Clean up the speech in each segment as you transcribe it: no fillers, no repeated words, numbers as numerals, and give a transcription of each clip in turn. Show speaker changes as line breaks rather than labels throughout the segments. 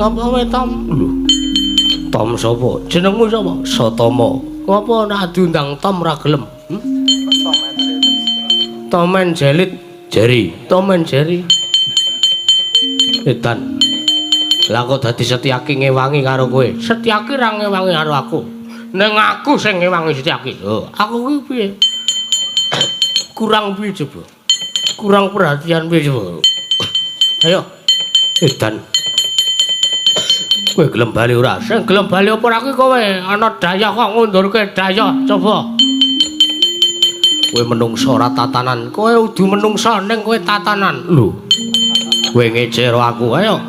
Ngapa kowe Tom? Lho. Tom sapa? Jenengmu sapa? Satama. Ngapa nek diundang Tom ora gelem? Tom and Jelit. Jerry. Tom and Jerry. Edan. Lah kok dadi Setyaki ngewangi karo kowe? Setyaki ra ngewangi karo aku. Ning aku sing ngewangi Setyaki. Lho, aku kuwi piye? Kurang piye coba? Kurang perhatian piye coba? Ayo. Edan. Kowe gelem bali ora? Sing gelem bali apa ora kuwi kowe? Ana dayah kok ngundurke dayah, coba. Kowe menungso ora tatanan. Kowe udu menungso ning kowe tatanan. Lho. Kowe ngece karo aku, ayo.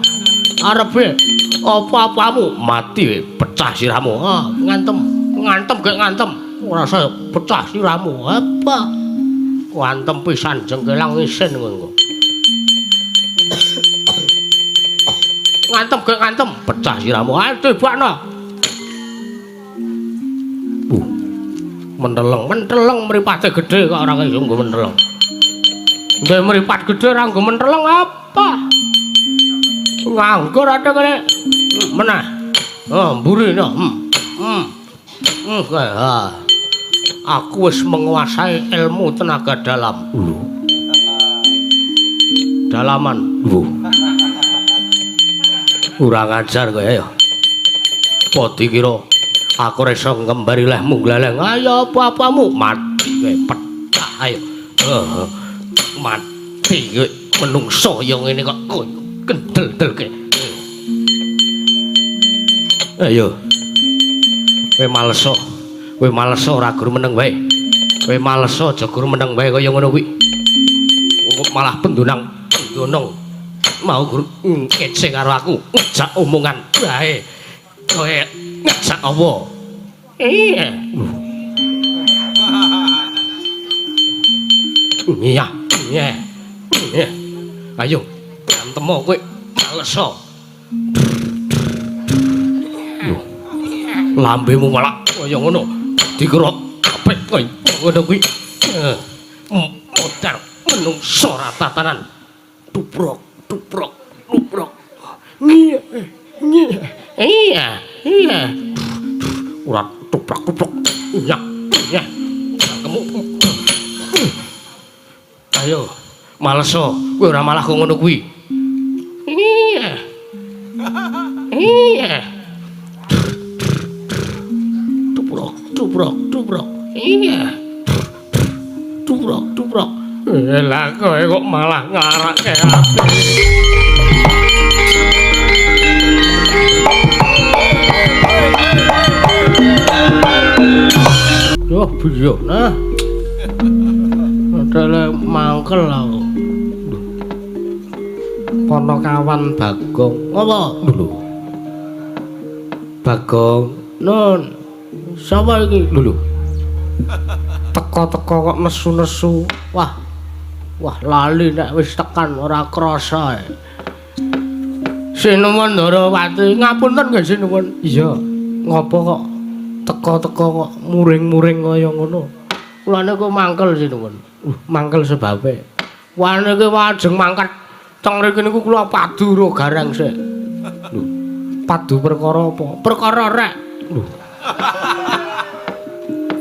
Arepe apa-apamu mati we, pecah sirahmu. Ah, ngantem, ngantem gek ngantem. Ora saya pecah sirahmu. Apa? Ngantem pisan jengkelang isin kowe engko. Ngantem gek ngantem, pecah sirahmu. Ayo tebakno. Menteleng, menteleng mripate gedhe kok ora iso nggo menteleng. Nggo mripat gedhe ora nggo menteleng apa? Nganggur ada kene. Meneh. Oh, mburi no. Aku wis menguasai ilmu tenaga dalam. Lho. Dalaman. Lho. Kurang ajar kowe ya. Apa dikira aku ora iso ngembari lehmu gleleng. Ayo apa-apamu mati kowe pecah ayo. Mati kowe menungso ya ngene kok kowe kendel-delke. Ayo. Kowe males kok. Kowe males ora gur meneng wae. Kowe males aja gur meneng wae kaya ngono kuwi. Malah pendonang pendonong mau gur ngece karo aku, ngejak omongan wae. Kowe ngejak apa? Iya. Iya, iya. Iya. Ayo, ngantem kowe males. Lambemu malah kaya ngono. Dikira apik kaya ngono kuwi. Modar menungso ora tatanan. Tubrok, tubrok, tubrok. Iya, iya. Iya, iya. Ora tubrok, tubrok. Iya, iya. Kamu. Ayo, males kowe ora malah kok ngono kuwi. Iya. Iya. Tubrok, tubrok, tubrok. Iya. Tubrok, tubrok. Lah kowe kok malah ngarake ati. Duh, biyo nah. Modele mangkel aku. Duh. Ponokawan Bagong. Ngopo? Lho. Bagong, nun. Sapa iki? Lho. Teko-teko kok nesu-nesu. Wah. Wah, lali nek wis tekan ora krasa. Sinuwun Ndarawati, ngapunten nggih sinuwun. Iya. Ngopo kok teko-teko kok muring-muring kaya ngono? Kula niku mangkel sinuwun. Mangkel sebabe. Wah niki wajeng mangkat teng mriki niku kula padu ro gareng sik. Lho. Padu perkara apa? Perkara rek. Lho.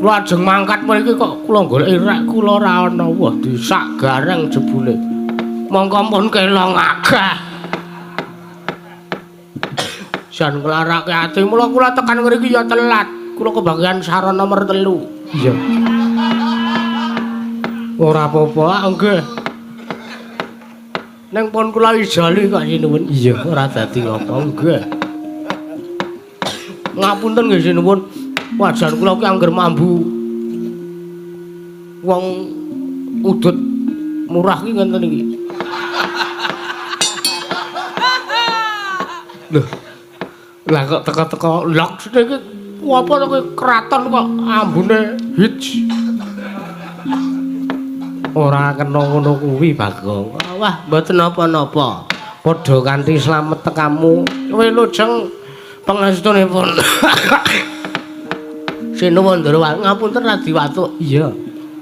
Kula ajeng mangkat mriki kok kula goleki rek kula ora ana. Wah, disak gareng jebule. Mongko pun kelong agah. Jan nglarake ati mula kula tekan ngriki ya telat. Kula kebagian saron nomor 3. Iya. Ora apa-apa, nggih. Neng pun kula ijoli kok sinuwun. Iya, ora dadi apa nggih. Ngapunten nggih sinuwun. Wajan kula ki angger mambu wong udut murah ki ngenten iki. Lho. Lah kok teko-teko lok iki apa to kraton kok ambune hits. Ora kena ngono kuwi, Bagong. Wah, mboten napa-napa. Padha kanthi slamet tekamu. Wilujeng pangestunipun. Sinuwun Ndrawati, ngapunten ra diwatuk. Iya.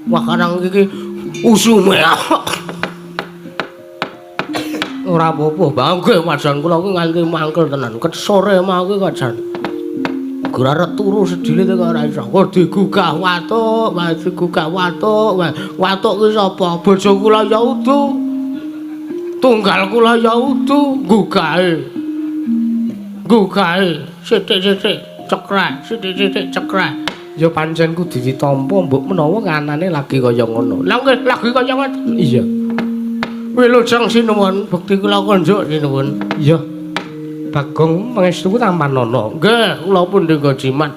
Wah, karang iki usume. Ora apa-apa, Bang. Nggih, pajan kula ki nganti mangkel tenan. Ket sore mau ki kajan. Arep turu sedilit kok ora iso. Kok digugah watuk, wae digugah watuk, wae. Watuk ki sapa? Bojo kula ya udu. Tunggal kula ya udu gugahe. Gugahe sithik-sithik cekrek, sithik-sithik cekrek. Ya pancen kudu ditampa mbok menawa kanane lagi kaya ngono. Lah nggih, lagi kaya ngoten. Iya. Wilujeng sinuwun, bekti kula konjuk sinuwun. Iya. Bagong pangestu tampanana. Nggih, kula pun dengga jimat.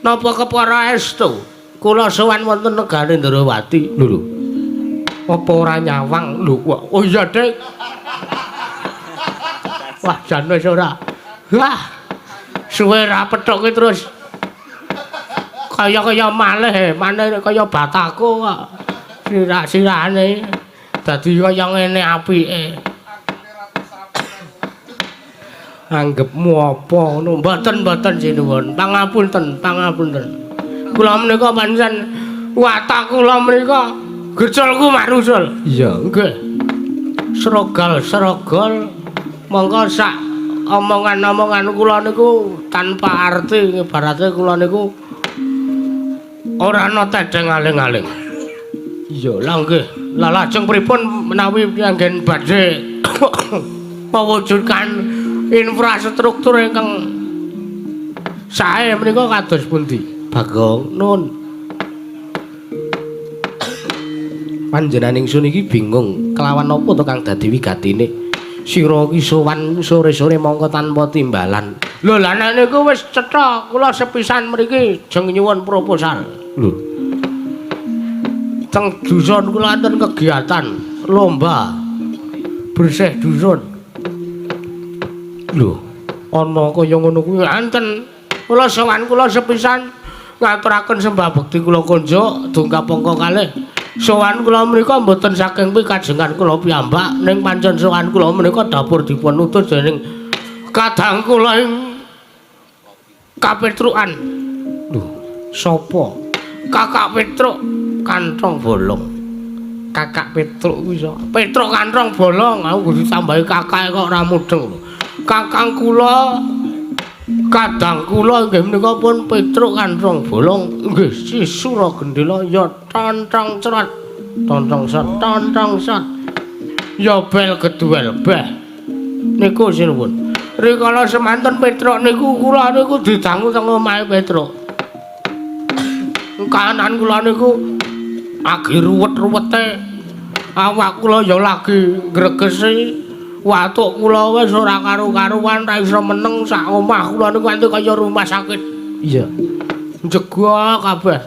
Napa kepara estu? Kula sowan wonten negari Ndrawati. Lho lho. Apa ora nyawang? Lho kok. Oh iya, Dik. Wah, jan wis ora. Wah. Suwe ra pethuk ki terus kaya-kaya malih, maneh kaya bataku kok. Sirah-sirahane dadi kaya ngene apike. Anggepmu apa ngono? Mboten-mboten sinuwun. Pangapunten, pangapunten. Kula menika pancen watak kula menika geculku marusul. Iya, nggih. Srogal-srogol mongko sak omongan-omongan kula niku tanpa arti, ibarate kula niku ora ana tedheng aling-aling. Iya, lah nggih. Lah lajeng pripun menawi anggen badhe mewujudkan infrastruktur ingkang sae menika kados pundi? Bagong, nun. Panjenengan ingsun iki bingung kelawan apa to kang dadi wigatine? Sira iki sowan sore-sore mongko tanpa timbalan. Lho lah nek niku wis cetha, kula sepisan mriki jeng nyuwun proposal. Lho. Teng dusun kula wonten kegiatan lomba bersih dusun. Lho, ana kaya ngono kuwi enten. Kula sowan kula sepisan ngaturaken sembah bekti kula konjuk dongkap angka kalih. Sowan kula menika mboten saking pikajengan kula piyambak, ning pancen sowan kula menika dapur dipun utus dening kadang kula ing Kapetrukan. Lho, sapa? Kakak Petruk Kanthong Bolong. Kakak Petruk kuwi sapa? Petruk Kanthong Bolong, aku kudu ditambahi kakake kok ora mudeng lho. Kakang kula kadang kula inggih menika pun Petruk Kanthong Bolong nggih si Sura Gendela ya tontong cret tontong set tontong set ya bel geduel beh niku sinuwun. Rikala semanten Petruk niku kula niku didangu teng omahe Petruk. Kahanan kula niku agi ruwet-ruwete, awak kula ya lagi ngregesi, watuk kula wis ora karu-karuan, ra iso meneng, sak omah kula niku anti kaya rumah sakit. Iya. Njegok kabeh.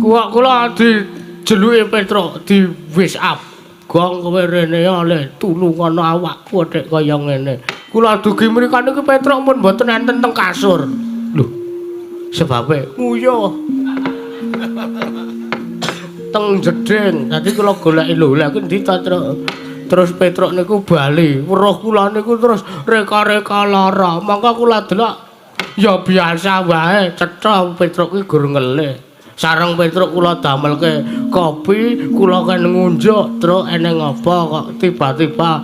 Kula kula dijeluki Petruk di WhatsApp. Gong kowe rene oleh tulungono awakku nek kaya ngene. Kula dugi mriku niku Petruk pun mboten enten teng kasur. Lho. Sebabe nguyuh. Teng jeding. Dadi kula goleki lho, lha iki endi ta, Truk? Terus Petruk niku bali, weruh kula niku terus reka-reka lara. Mongko kula delok ya biasa wae, cetha Petruk ki gur ngelih. Sareng Petruk kula damelke kopi, kula ken ngunjuk, Truk eneng apa kok tiba-tiba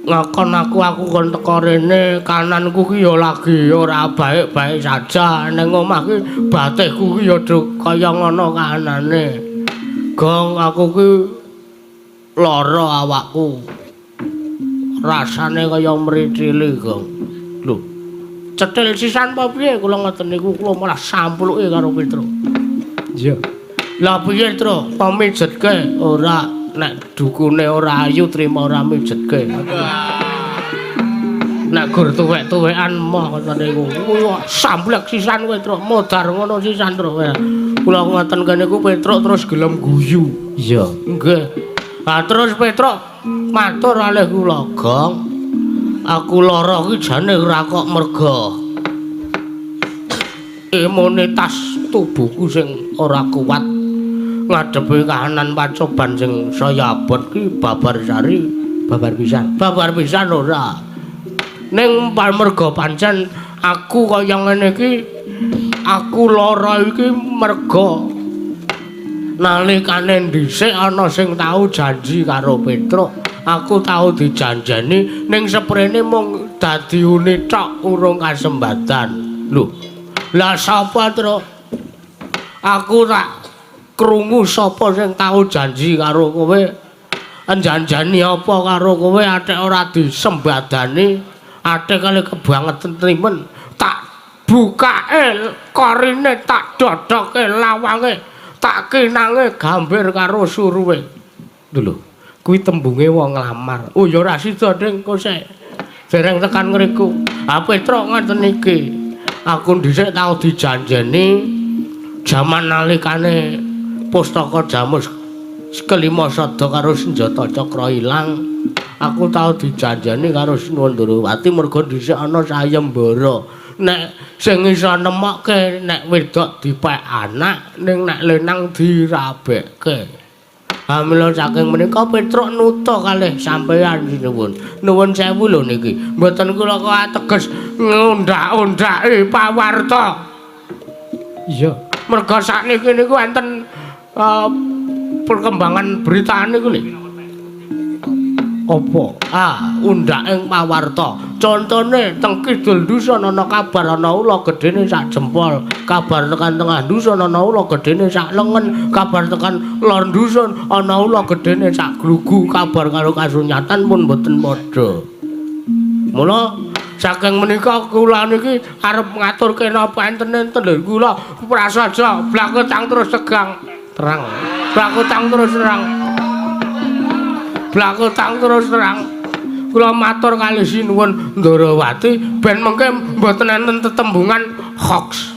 ngakon aku kon teko rene, kananku ki ya lagi ora baik-baik saja, ning omah ki batihku ki ya kaya ngono kahanane. Gong aku ki lara awakku. Rasane kaya mrithili, Gong. Lho, cetil sisan apa piye kula ngoten niku kula malah sampluke karo Petruk. Iya. Lah piye, Truk? Pemijetke ora nek dukune ora ayu trima ora mijetke. Nek gur tuwek-tuwekan moh ngoten niku. Samblek sisan kowe, Truk. Modar ngono sisan, Truk. Kula ngoten kene niku Petruk terus gelem guyu. Iya. Nggih. Lah terus Petruk matur kalih kula, "Gong, aku lara ki jane ora kok merga imunitas tubuhku sing ora kuat ngadepi kahanan pacoban sing saya abot ki babar sari, babar pisan. Babar pisan ora. Ning merga pancen aku kaya ngene iki, aku lara iki merga Nalikane dhisik ana sing tau janji karo Petruk, aku tau dijanjeni ning seprene mung dadi uni tok urung kasembadan. Lho, lah sapa, Truk? Aku tak krungu sapa sing tau janji karo kowe. Janjani apa karo kowe athek ora disembadani, athek kali kebangetan trimen. Tak bukake korine, tak dodoke lawange, tak kinange gambir karo suruwe. Lho, kuwi tembunge wong nglamar. Oh ya ora sida, Ding, kosek. Dereng tekan ngriku. Ha Petruk ngoten iki. Aku dhisik tau dijanjeni jaman nalikane pustaka Jamus kelima sada karo senjata cakra ilang. Aku tau dijanjeni karo Sinuwun Ndorowati mergo dhisik ana sayembara. Nek sing iso nemokke nek wedok dipek anak, ning nek lenang dirabekke. Hamila saking menika Petruk nuta kalih sampeyan sinuwun. Nuwun sewu lho niki. Mboten kula kok ateges ngundak-undaki pawarta. Iya, merga sakniki niku enten perkembangan berita niku lho. Apa? Ah, undak ing pawarta. Contone teng kidul dusun ana kabar ana ula gedene sak jempol, kabar tekan tengah dusun ana ula gedene sak lengen, kabar tekan lor dusun ana ula gedene sak glugu, kabar karo kasunyatan pun mboten padha. Mula saking menika kula niki arep ngaturke napa enten-enten lho kula prasaja blaketang terus tegang terang. Blaketang terus terang. Blaketang terus terang. Kula matur kalih Sinuwun Ndorowati ben mengke mboten enten tetembungan hoax.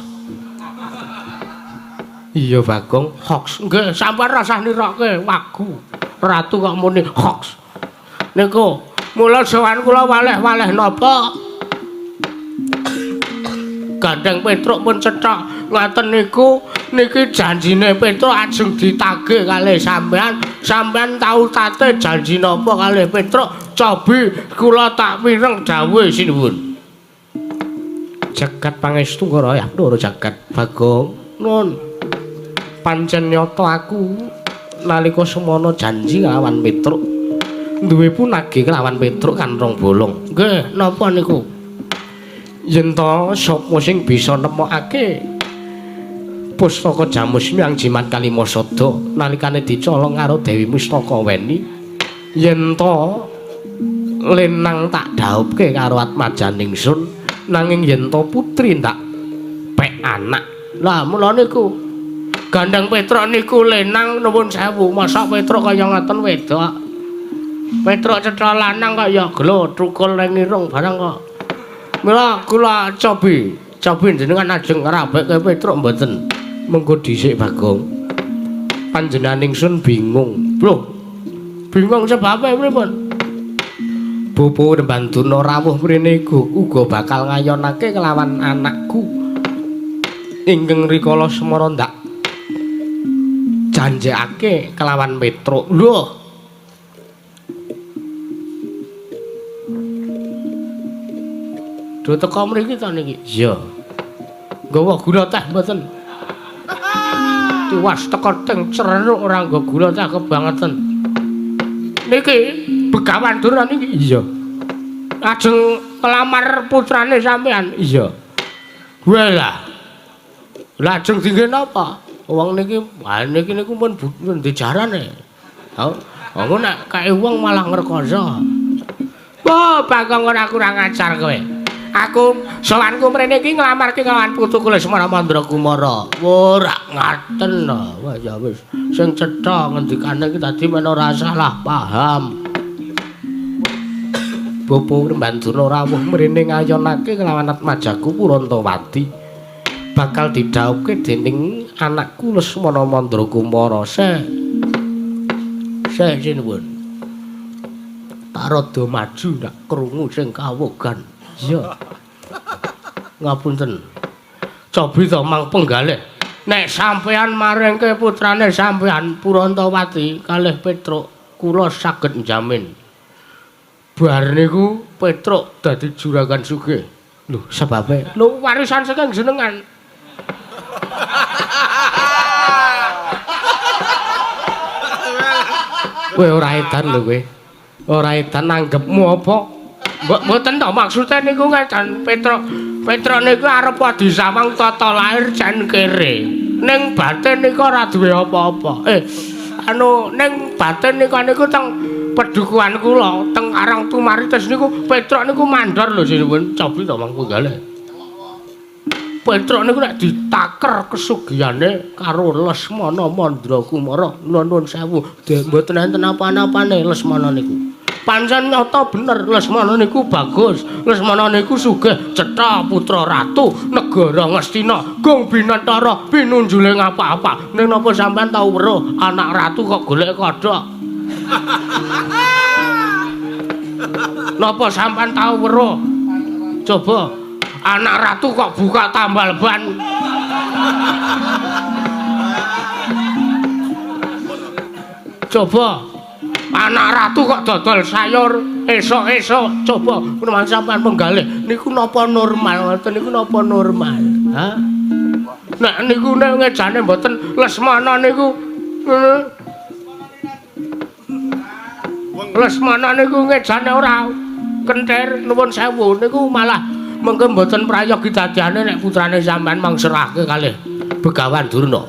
Iya Bagong, hoax. Nggih, sampeyan rasah nirokke wagu. Ratu kok muni hoax. Niku mula sowan kula waleh-waleh napa? Gandeng Petruk pun cethok ngaten niku, niki janjine Petruk ajeng ditagih kalih sampean. Sampean tau tate janji napa kalih Petruk? Cobi kula tak pireng dawuhe sinuwun. Jagat pangestu ngara ya loro jagat Bagong. Nun. Pancen nyata aku nalika semono janji kelawan Petruk. Duwe punage kelawan Petruk kanrong bolong. Nggih, napa niku? Yen to sapa sing bisa nemokake pustaka Jamus Miang Jimat Kalima Sada nalikane dicolong karo Dewi Mustaka Weni, yen to lenang tak dhaupke karo Atmajaningsun, nanging yen to putri ndak pek anak. Lah mula niku gandeng Petruk niku lenang nuwun sewu, masa Petruk kaya ngoten wedok. Petruk cetha lanang kaya gelo thukul ning irung barang kok. Mila kula cobi, cobi jenengan ajeng ngrabekke Petruk mboten. Mengko dhisik Bagong. Panjenengan ingsun bingung. Lho, bingung sebabe pripun? Bapa Rembanduna rawuh mrene uga bakal ngayonake kelawan anakku. Ingkang rikala semana ndak janjekake kelawan Petruk. Lho. Do teko mriki to niki? Iya. Nggawa gula teh mboten? Tiwas teko teng ceruk ora nggo gula teh kebangetan. Niki Begawan Durna niki? Iya. Ajeng nglamar putrane sampean? Iya. Walah. Lajeng dingge napa? Wong niki, wah niki niku pun dijarane. Ha, engko nek kae wong malah ngrekoso. Wah, Bagong ora kurang ajar kowe. Aku sowanku mrene iki nglamarke kawan putuku Lesmana Mandra Kumara. Ora ngaten lho. Wah ya wis, sing cetha ngendikane iki dadi men ora salah paham. Bapa Rembanduna rawuh mrene ngayonake kelawan atmajaku Purantawati. Bakal didhawuhke dening anakku Lesmana Mandra Kumara. Sek. Sek sinuwun. Tak rada maju ndak krungu sing kawogan. Iya. Ngapunten. Cobi to mang penggalih. Nek sampean maringke putrane sampean Purantawati kalih Petruk, kula saged njamin. Bar niku Petruk dadi juragan sugih. Lho, sebabe? Lho, warisan saking jenengan. Kowe ora edan lho kowe. Ora edan nanggepmu apa? Mbok mboten to maksude niku ngeten Petruk. Petruk niku arep disawang tata lahir jan kere. Ning batin niku ora duwe apa-apa. Anu ning batin niku niku teng pedukuhan kula teng Karang Tumaritis niku Petruk niku mandor lho sinuwun. Cobi to Mang Punggale. Petruk niku nek ditaker kesugihane karo Lesmana Mandra Kumara nuwun sewu mboten enten apa-apane Lesmana niku. Pancen nyata bener Lesmana niku bagus. Lesmana niku sugih cetha putra ratu negara Ngastina gong binantara pinunjule ngapa-apa. Ning napa sampean tau weruh anak ratu kok golek kodhok? Napa sampean tau weruh? Coba anak ratu kok buka tambal ban. Coba anak ratu kok dodol sayur esok-esok. Coba menawi sampean penggalih niku napa normal ngoten niku napa normal? Ha? Nek niku nek ngejane mboten Lesmana niku Lesmana niku ngejane ora kentir nuwun sewu niku malah mengke mboten prayogi dadiane nek putrane sampean mang serahke kalih Begawan Durna.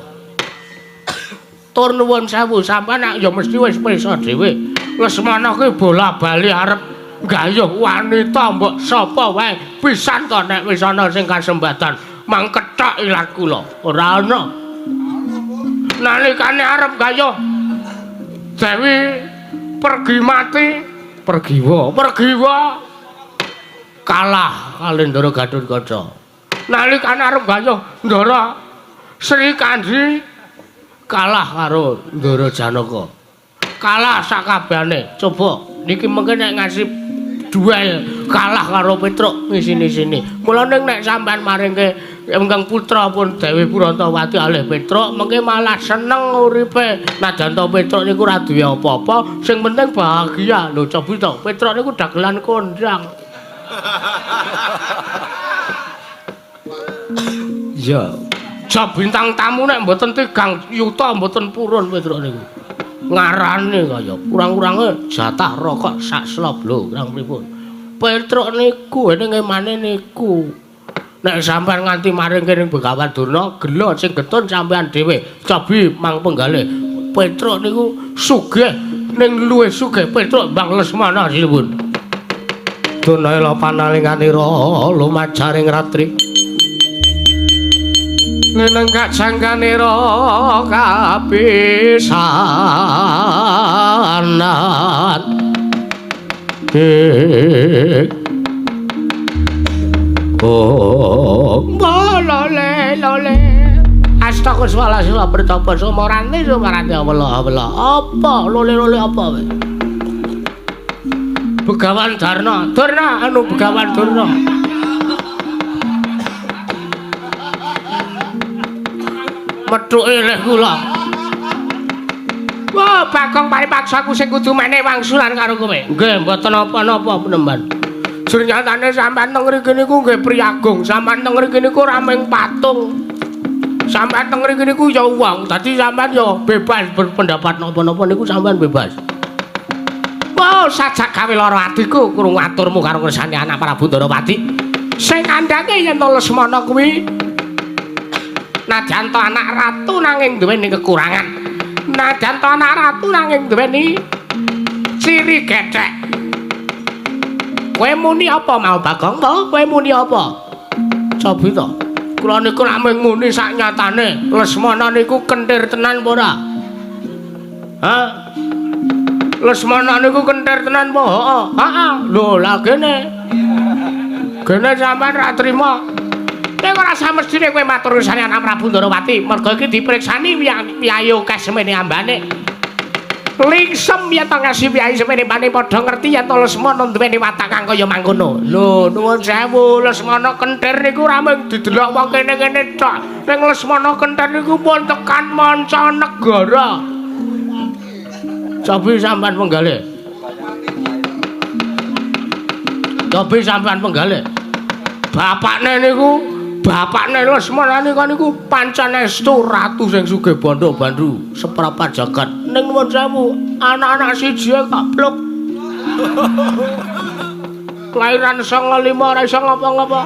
Tur nuwun sewu sampean nek ya mesti wis pirsa dhewe. Lesmana kuwi bola-bali arep nggayuh wanita mbok sapa wae pisan to nek wis ana sing kasembatan mang kethok ilat kula. Ora ana. Nalikane arep nggayuh Dewi Pergimati, Pergiwa, Pergiwa kalah kali Ndara Gatotkaca. Nalikane arep gayuh Ndara Sri Kandi kalah karo Ndara Janaka. Kalah sakabehane. Coba niki mengke nek ngasih duel kalah karo Petruk ngisini-sini. Mula ning nek sampean maringke ingkang putra pun Dewi Purantawati alih Petruk mengke malah seneng uripe. Najan to Petruk niku ora duwe apa-apa, sing penting bahagia. Lho cobi to, Petruk niku dagelan kondang. Ya, job bintang tamu nek mboten 3 yuta mboten purun Petruk niku. Ngarane kaya kurang-kurange jatah rokok sak slop lho, kurang pripun. Petruk niku ning emane niku. Nek sampean nganti maring ning Begawan Durna, gela sing getun sampean dhewe. Cobi Mang Penggalih. Petruk niku sugih ning luwih sugih Petruk Mbang Lesmana sinuwun. Dunaya panalinganira lumajaring ratri. Nenggak jangkanira kapisanan. Oh, lole lole. Astaghfirullah sila bertapa sumarane sumarane Allah Allah. Apa lole lole apa kowe? Begawan Darna, Durna anu Begawan Durna. Methuke leh kula. Wah, Bagong paripaksa aku sing kudu menehi wangsulan karo kowe. Nggih, mboten napa-napa penemban. Sernyatane sampean teng mriki niku nggih priyagung, sampean teng mriki niku ora mung patung. Sampean teng mriki niku ya wong, dadi sampean ya bebas berpendapat napa-napa niku sampean bebas. Wah, sajak gawe lara atiku krungu aturmu karo ngersane anak Prabu Ndarawati. Sing kandhake yen to Lesmana kuwi najan to anak ratu nanging duweni kekurangan. Najan to anak ratu nanging duweni ciri gethek. Kowe muni apa mau Bagong? Kowe muni apa? Cobi to. Kula niku lak mung muni sak nyatane. Lesmana niku kentir tenan apa ora? Hah? Lesmana niku kentir tenan apa? Heeh. Heeh. Lho, lah gene. Gene sampean ra trima. Nek ora samestine kowe matur usane anak Prabu Ndarawati, mergo iki dipriksani piyayi akeh semene ambane. Lingsem yen to ngasih piyayi semene ambane padha ngerti yen to Lesmana duweni watak kang kaya mangkono. Lho, nuwun sewu, Lesmana kentir niku ora mung didelok wong kene-kene tok. Ning Lesmana kentir niku pun tekan manca negara. Cobi sampean penggalih. Cobi sampean penggalih. Bapakne niku, bapakne Lesmana niku pancen estu ratu sing sugih bandha bandu seprapat jagat. Ning nuwun sewu, anak-anak siji kapluk. Kelahiran 95 ora iso ngapa-ngapa.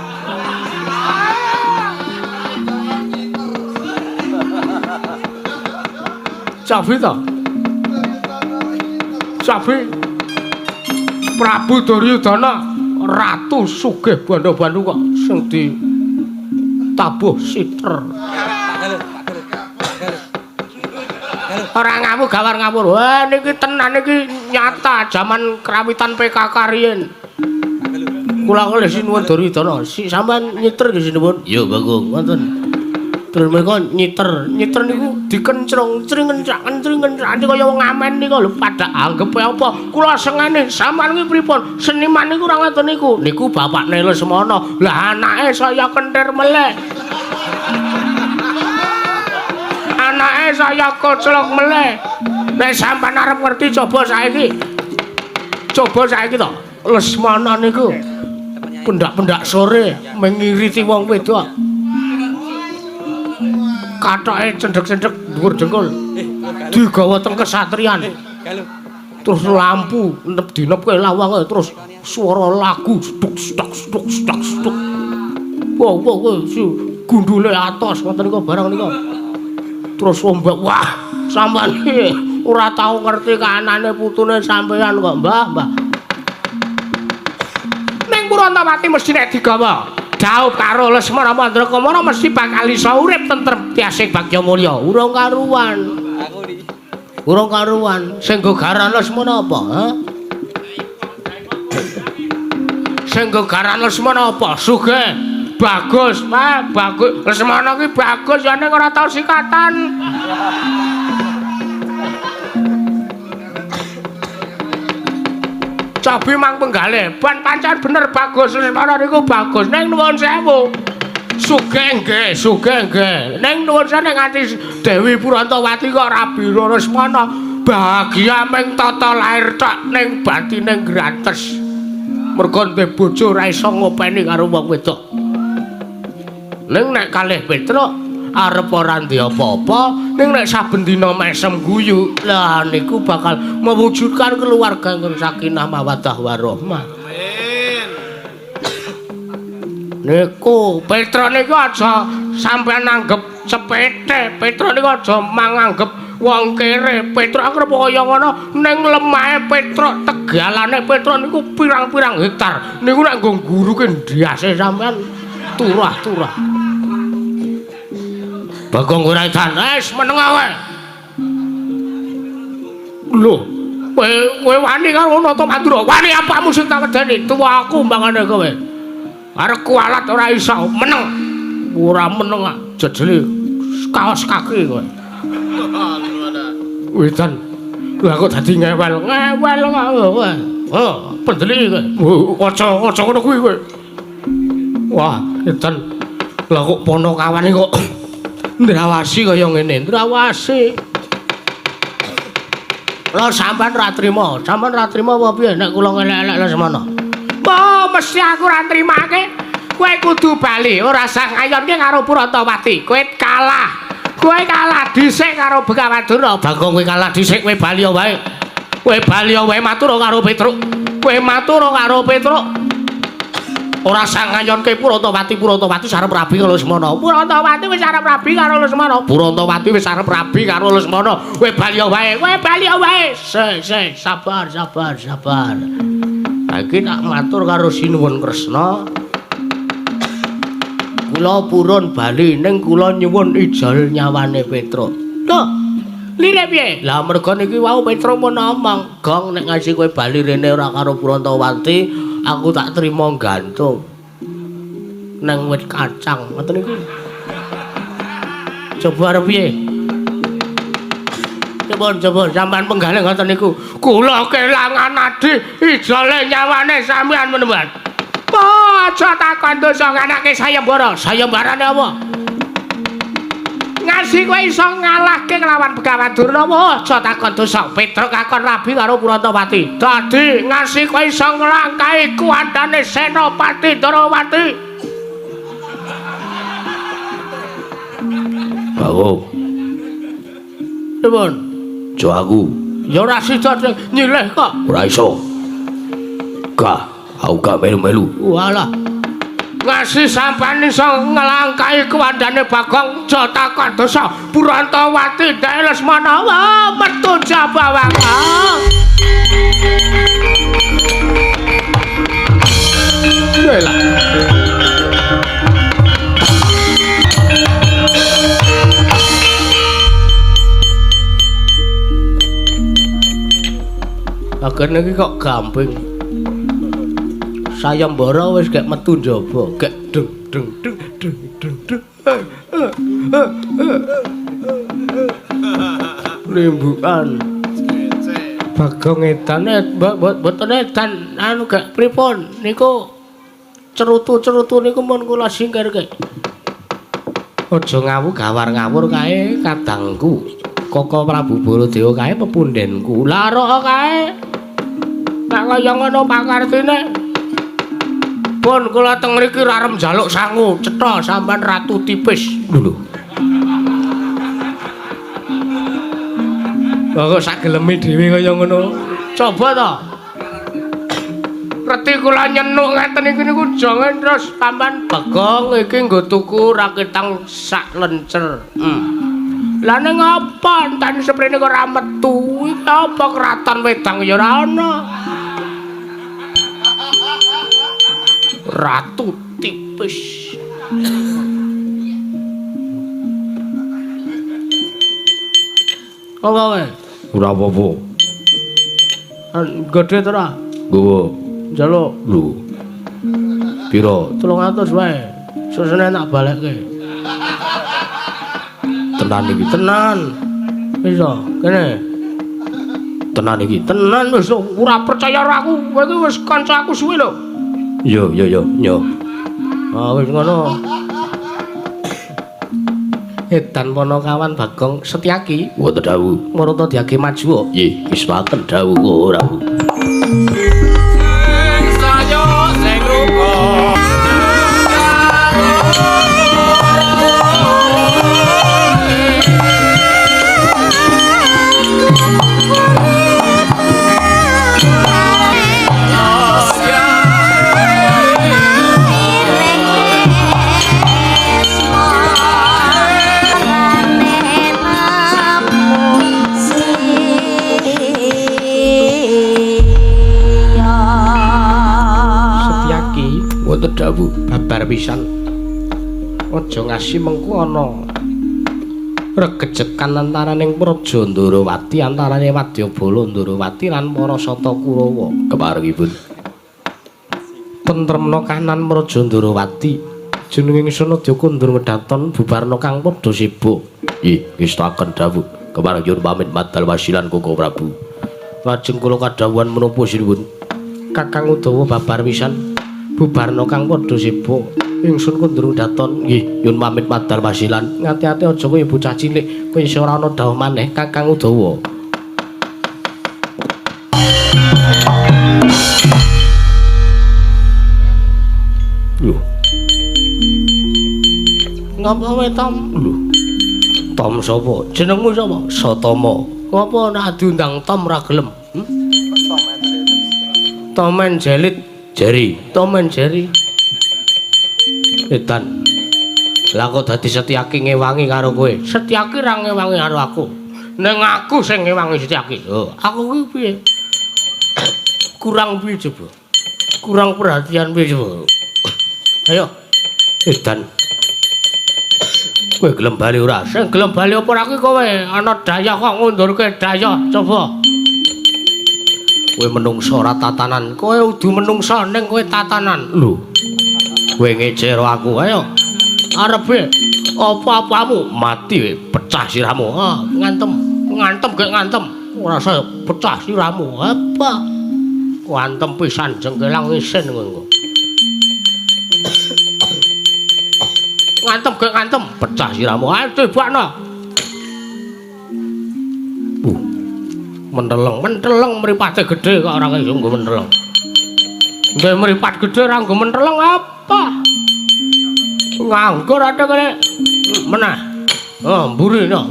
Cabi to? Cabi Prabu Duryudana ratu sugih bandha-bandhu kok sing di tabuh siter. Ora ngamu gawar ngawur. Wah niki tenan niki nyata jaman krawitan PKK riyin. Kula kalih sinuwun Duryudana, si sampean nyiter nggih sinuwun. Iya, Bagong, wonten. Terus mereka nyiter, nyiter niku dikencrong, cring-kencrak, kencring-kencrak kaya wong ngamen niku lho padha anggepe apa. Kula sengene sampean kuwi pripun? Seniman niku ora ngoten niku. Niku bapakne Lesmana. Lah anake saya kentir melek. Anake saya koclok melek. Nek sampean arep ngerti coba saiki. Coba saiki to. Lesmana niku pendak-pendak sore mengiriti wong wedok. Kathoke cendhek-cendhek dhuwur dengkul. Digawa teng kesatrian. Terus lampu nep dinepke lawange terus swara lagu stuk stak stuk stak stuk. Wow wow wow si gundule atos ngoten niku barang niku. Terus ombak wah sampean iki ora tau ngerti kahanane putune sampean kok Mbah, Mbah. Ning Purantawati mesti nek digawa dhaup karo Lesmana Mandrakamara mesti bakal iso urip tentrem tiasing bagya mulya. Urung karuan. Urung karuan. Sing nggo garan Lesmana apa, ha? Sing nggo garan Lesmana apa? Sugih. Bagus, Pak, bagus. Lesmana ki bagus ya ning ora tau sikatan. Cobi mang penggalih, ban pancen bener bagus Lesmana niku bagus. Ning nuwun sewu. Sugih nggih, sugih nggih. Ning nuwun sewu nek nganti Dewi Purantawati kok rabi Lesmana, bahagia ming tata lair tok ning batine grates. Mergo ndek bojo ora iso ngopeni karo wong wedok. Ning nek kalih Petruk arep ora ndek apa-apa, ning nek saben dina mesem guyu, lah niku bakal mewujudkan keluarga ingkang sakinah mawaddah warahmah.
Amin.
Niku Petruk niku aja sampean anggep sepete, Petruk niku aja manganggep wong kere. Petruk arep kaya ngono, ning lemahe Petruk, tegalane Petruk niku pirang-pirang hektar. Niku nek nggo ngguruke ndase sampean turah-turah. Bagong ora edan, wis meneng wae. Lho, kowe wani karo Nata Mandura? Wani apamu sing tak wedeni? Tuwa aku mbangane kowe. Arep kualat ora iso, meneng. Ora meneng ah, jejeli kaos kaki kowe. Wedan. Lha kok dadi ngewel, ngewel kowe. Oh, pendeli kowe. Aja aja ngono kuwi kowe. Wah, edan. Lah kok ponokawane kok ndrawasi kaya ngene, ndrawasi. Lah sampean ra trima, sampean ra trima apa piye nek kula ngelek-elek Lesmana? Wah, mesti aku ra trimake. Kowe kudu bali, ora sah ngayonke karo Purantawati. Kowe kalah. Kowe kalah dhisik karo Begawan Durna. Bagong kowe kalah dhisik, kowe bali wae. Kowe bali wae matur karo Petruk. Kowe matur karo Petruk. Ora sah ngayonke Purantawati, Purantawati arep rabi karo Lesmana. Purantawati wis arep rabi karo Lesmana. Purantawati wis arep rabi karo Lesmana. Kowe bali wae, kowe bali wae. Sik, sik, sabar, sabar, sabar. Saiki tak matur karo Sinuwun Kresna. Kula purun bali ning kula nyuwun ijol nyawane Petruk. Lho, lire piye? Lah merga niki wau Petruk mun ngomong, "Gong nek ngasi kowe bali rene ora karo Purantawati, aku tak trima gantung nang wit kacang." Ngoten niku. Coba arep piye? Coba coba sampean penggalih ngoten niku. Kula kelangan adi ijole nyawane sampean menemban. Aja takon dosa nganake sayembara. Sayembarane apa? Ngasi kowe iso ngalahke kelawan Begawan Durna. Aja takon dosa. Petruk kakon rabi karo Purantawati. Dadi ngasi kowe iso nglangkahi kuwatane Senopati Ndorowati. Bawo. Nuwun. Aja aku. Ya ora sida nyilih kok. Ora iso. Gak, aku gak melu-melu. Walah. Ngasih sampean iso nglangkahi kuwandane Bagong Jataka Dasa Purantawati Ndake Lesmana. Wah, metu Jabawang. Lah. Agene iki kok gamping. Sayembara wis gek metu njaba, gek deng deng deng deng deng deng. Limbukan. Bagong edan mboten edan anu gek pripun niku cerutu-cerutu niku mun kula singkirke. Aja ngawu gawar ngawur kae kadangku. Koko Prabu Baladewa kae pepundhenku. Lah rok kae. Nek kaya ngono pakartine. Pun kula teng mriki arep njaluk sangu, cetha sampean ratu tipis. Lho. Kok sak geleme dhewe kaya ngono. Coba to. Reti kula nyenuk ngeten iki niku jangan terus sampean Bagong iki nggo tuku raketang sak lencer. Lah ning apa enten seprene kok ora metu? Iki apa kraton wedang ya ora ana. Ratu tipis. Apa wae? Ora apa-apa. Gedhe to ora? Nggawa. Njaluk. Lho. Piro? 300 wae. Susune tak balekke. Tenan iki, tenan. Wis to, kene. Tenan iki, tenan wis ora percaya karo aku. Kowe iki wis kanca aku suwe lho. Yo yo yo yo. Ah wis ngono. Edan Panakawan Bagong Setyaki wonten dawuh. Marata diage maju kok. Nggih, wiswaken dawuh ora.
Saya sing rupa.
Wonten dawuh babar pisan. Aja ngasi mengku ana regejekan antaraning Praja Ndorowati antarane Wadyabala Ndorowati lan para Sata Kurawa. Keparengipun tentremna kanan Praja Ndorowati jenenge ingsun Adya kondur wedhaton bubarna kang padha sibuk. Nggih, ngestakaken dawuh. Kepareng nyuwun pamit madal wasilan Koko Prabu. Lajeng kula kadhawuhan menapa sinuwun? Kakang Udawa babar pisan. Bubarna kang padha sibuk ingsun kondur daton nggih nyuwun pamit madal wasilan ngati-ati aja kowe bocah cilik kowe isih ora ana dawuh maneh Kakang Udawa. Lho ngapa kowe Tom? Lho Tom sapa? Jenengmu sapa? Satama. Ngapa nek diundang Tom ora gelem? Tomen Jelit Jerry, Tom and Jerry. Edan. Lah kok dadi Setyaki ngewangi karo kowe? Setyaki ra ngewangi karo aku. Ning aku sing ngewangi Setyaki. Lho, aku kuwi piye? Kurang piye coba? Kurang perhatian piye coba? Ayo. Edan. Kowe gelem bali ora? Sing gelem bali apa ora kuwi kowe? Ana dayah kok ngundurke dayah, coba. Kowe menungsa ora tatanan, kowe udu menungsa ning kowe tatanan. Lho. Kowe ngece karo aku, ayo. Arepe apa-apamu mati we, pecah sirahmu. Ah, ngantem, ngantem gek ngantem. Ora saya pecah sirahmu. Apa? Ngantem pisan jengkelang isin kowe engko. Ngantem gek ngantem, pecah sirahmu. Ayo tibakno. Menteleng, menteleng mripate gedhe kok ora iso nggo menteleng. Nggo mripat gedhe ora nggo menteleng apa? Nganggur ate kene. Meneh. Oh, mburi no.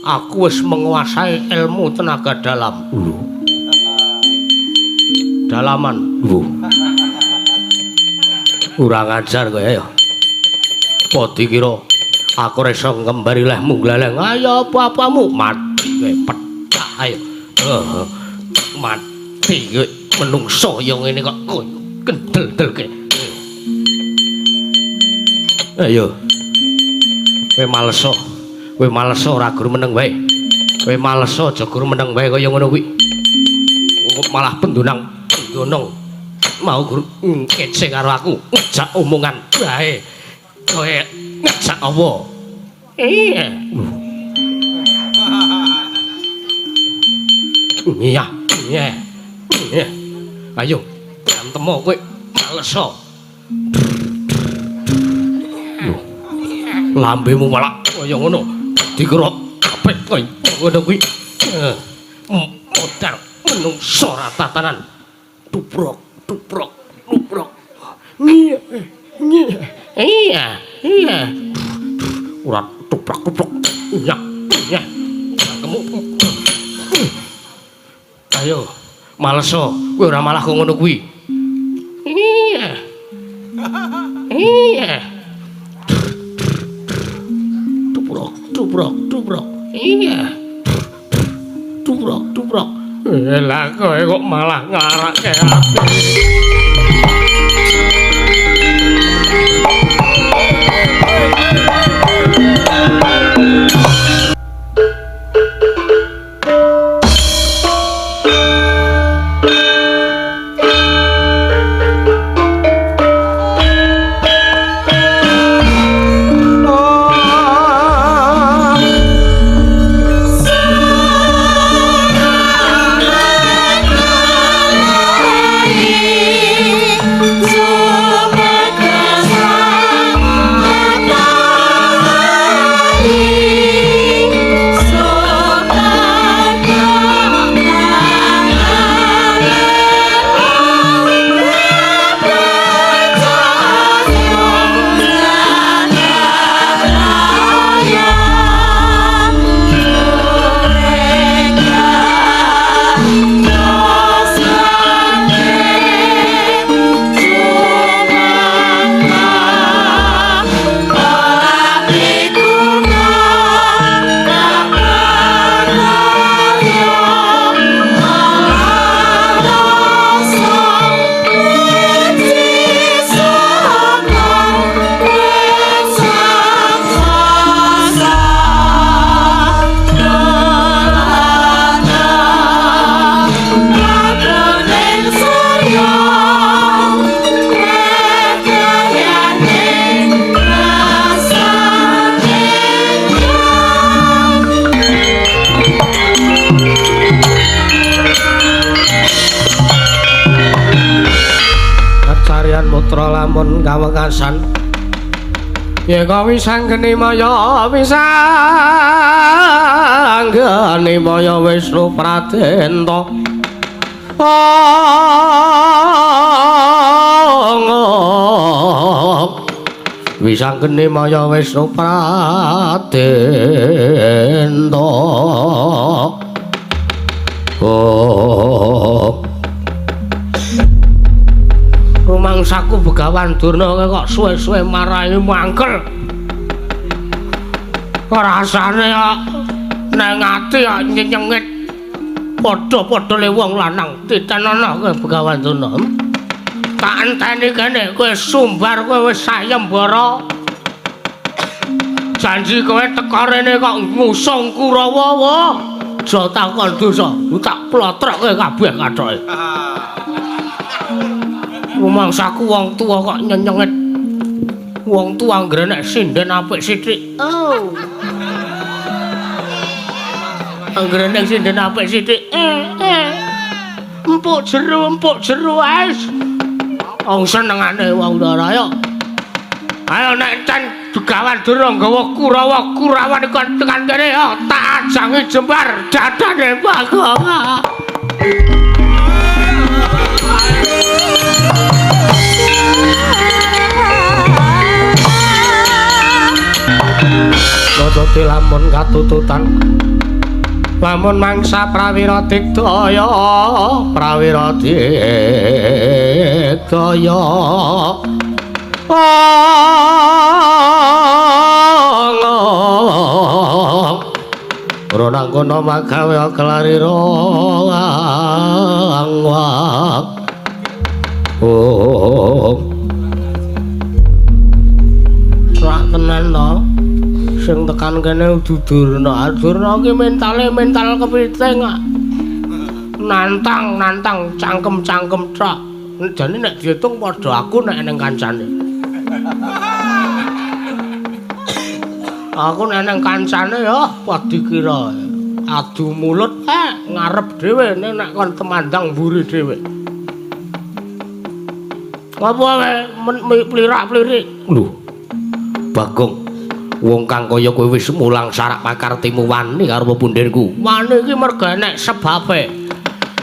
Aku wis menguasai ilmu tenaga dalam. Lho. Dalaman. Lho. Kurang ajar kowe ya. Apa dikira aku ora iso ngembari lehmu gleleng. Ayo apa-apamu mati kowe pecah ayo. Mati kowe menungso ya ngene kok kendel-delke. Ayo. Kowe males. Kowe males ora gur meneng wae. Kowe males aja gur meneng wae kaya ngono kuwi. Malah pendonang pendonong mau gur ngece karo aku, ngejak omongan wae. Kowe ngejak apa? Iya. Iya, iya. Iya. Ayo, berantem kowe males. Lambemu malah kaya ngono. Dikira apik kaya ngono kuwi. Modar menungso ora tatanan. Tubrok, tubrok, tubrok. Iya, iya. Iya, iya. Ora tubrok, tubrok. Iya, iya. Kamu. Ayo, males kowe ora malah kok ngono kuwi. Iya. Iya. Tubrok, tubrok, tubrok. Iya. Tubrok, tubrok. Lah kowe kok malah ngarake aku. Lamun kawekasan yeka wisanggeni maya wisanggeni maya Wisnu Pradenta wisanggeni maya Wisnu Pradenta. Oh, rumangsaku Begawan Durna kok suwe-suwe marai mangkel. Rasane kok nang ati kok nyenyengit. Padha-padha le wong lanang titenana kowe Begawan Durna. Tak enteni kene kowe sumbar kowe wis sayembara. Janji kowe teka rene kok ngusung Kurawa wae. Aja takon dosa, tak plotrok kowe kabeh kathoke. Rumangsaku wong tuwa kok nyenyengit. Wong tuwa anggere nek sinden apik sithik. Oh. Anggere nek sinden apik sithik. Empuk jero wis. Wong senengane wong ora ayo. Ayo nek can Begawan Durna nggawa Kurawa, Kurawan iku tekan kene ya tak ajangi jembar dadane Bagong. Nututi lamun katututan. Lamun mangsa prawira digdaya, prawira digdaya. Ronang kono magawe kelarira angwak. Oh. Rak tenan to. Sing tekan kene udu Durna. Durna ki mentale mental kepiting kok. Nantang-nantang cangkem-cangkem tok. Jane nek diitung padha aku nek nang kancane. Aku nek nang kancane ya apa dikira adu mulut ngarep dhewe nek kon temandang mburi dhewe. Apa wae plirak-plirik. Lho. Bagong, wong kang kaya kowe wis mulang sarak pakartimu wani karo pepundhenku. Wani iki merga enek sebabe.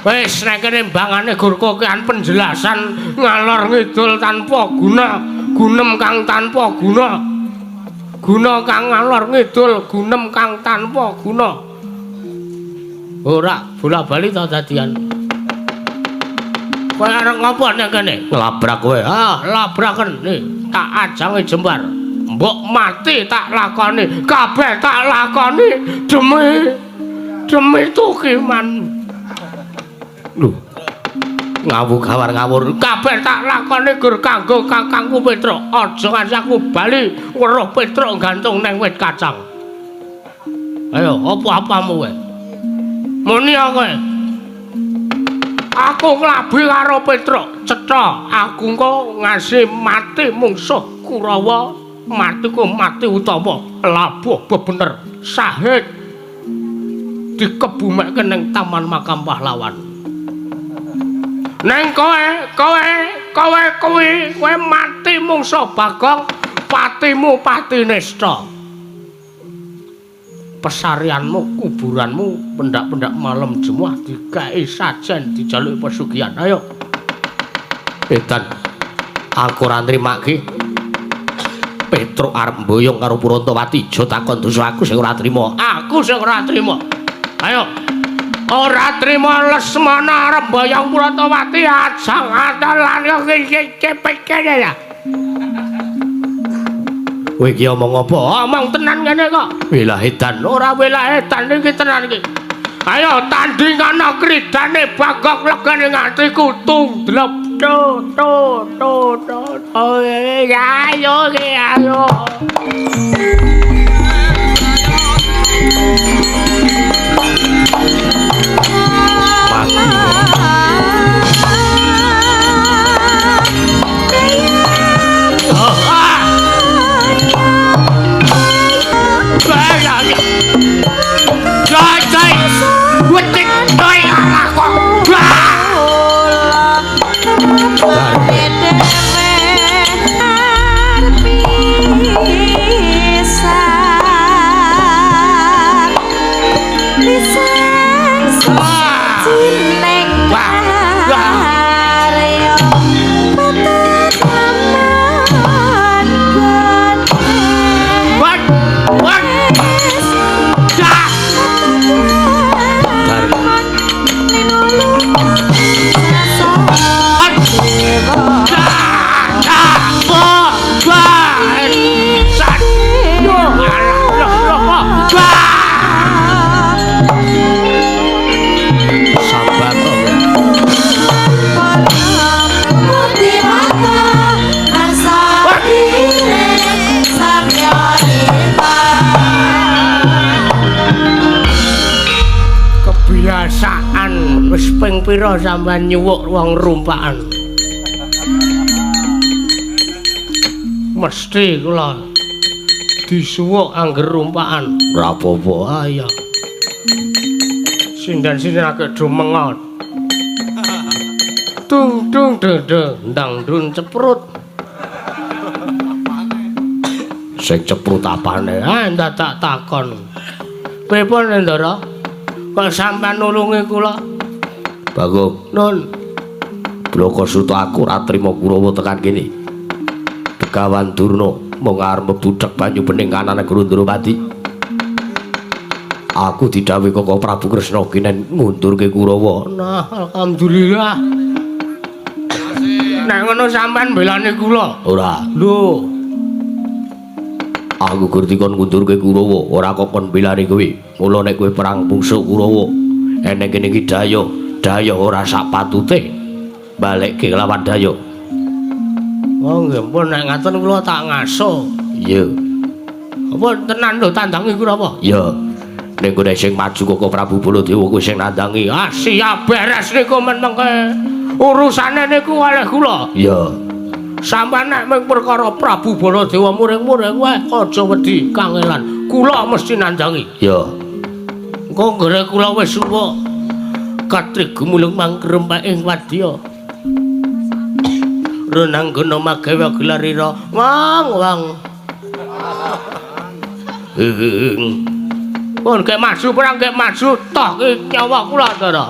Wis nek kene mbangane gur kokean penjelasan ngalor ngidul tanpa guna, gunem kang tanpa guna. Guna kang ngalor ngidul, gunem kang tanpa guna. Ora bola-bali ta dadian. Kowe arep ngopo nek kene? Nglabrak kowe. Ah, labraken. Tak ajange jembar. Mbok mati tak lakoni, kabeh tak lakoni demi demi Tukiman. Lho. Ngawur gawar ngawur, kabeh tak lakoni gur kanggo kakangku Petruk. Aja nganti aku bali weruh Petruk gantung nang wit kacang. Ayo, apa-apamu kowe? Muni kowe. Aku nglabi karo Petruk, cetha aku engko ngasi mati mungsuh Kurawa. Matiku mati utama labuh bebener sahid dikebumekke ning taman makam pahlawan. Neng kowe kowe kowe kuwi kowe mati mungsuh Bagong, patimu pati nista. Pesarianmu, kuburanmu pendak-pendak malam Jemuah dikai sajen dijaluki pesugihan. Ayo. Edan aku ora nrimake. Petruk arep mboyong karo Purantawati, aja takon dosa aku sing ora trima. Aku sing ora trima. Ayo. Ora trima Lesmana arep mboyong Purantawati ajang atelan iki cepeke ya. Kowe iki omong apa? Omong tenan ngene kok. Welah edan, ora welah edan iki tenan iki. Ayo tandingana kridane Bagong legane atiku tungdlep. To to to to. Oh ya ayo ki ayo. Kebiasaan wis ping pira sampean nyuwuk wong rumpakan. Mesti kula disuwuk angger rumpakan. Ora apa-apa. Ah iya. Sinden-sinden akeh do mengot. Dung dung deng ndang ndun ceprut. Sing ceprut apane? Ah ndadak takon. Pripun Ndara? Kok sampean nulungi kula? Bagong, nun. Blaka Suta aku ora trima Kurawa tekan kene. Begawan Durna mung arep mbuthek banyu bening kanane Guru Ndrawati. Aku didhawuhi Koko Prabu Kresna kinen ngundurke Kurawa. Nah, alhamdulillah. Nek ngono sampean belani kula. Ora. Lho. Aku gur dikon ngundurke Kurawa, ora kok kon belani kowe. Mula nek kowe perang mungsuh Kurawa, eneng kene iki daya, daya ora sak patute. Balekke lawan daya. Oh nggih, pun nek ngaten kula tak ngaso. Iya. Apa tenan lho tandangi Kurawa? Iya. Nek kowe sing maju Koko Prabu Baladewa kowe sing nandangi. Ah siap beres niku men mengke. Urusane niku kalih kula. Iya. Sampeyan nek mung perkara Prabu Baladewa muring-muring wae aja wedi kangelan. Kula mesti nandangi. Iya. Engko nggere kula wis suwa katri gumulung mangkrempek ing wadya. Renanggana magawe gelarira wang wang. Pun gek maju perang gek maju toh ki nyawa kula Ndara.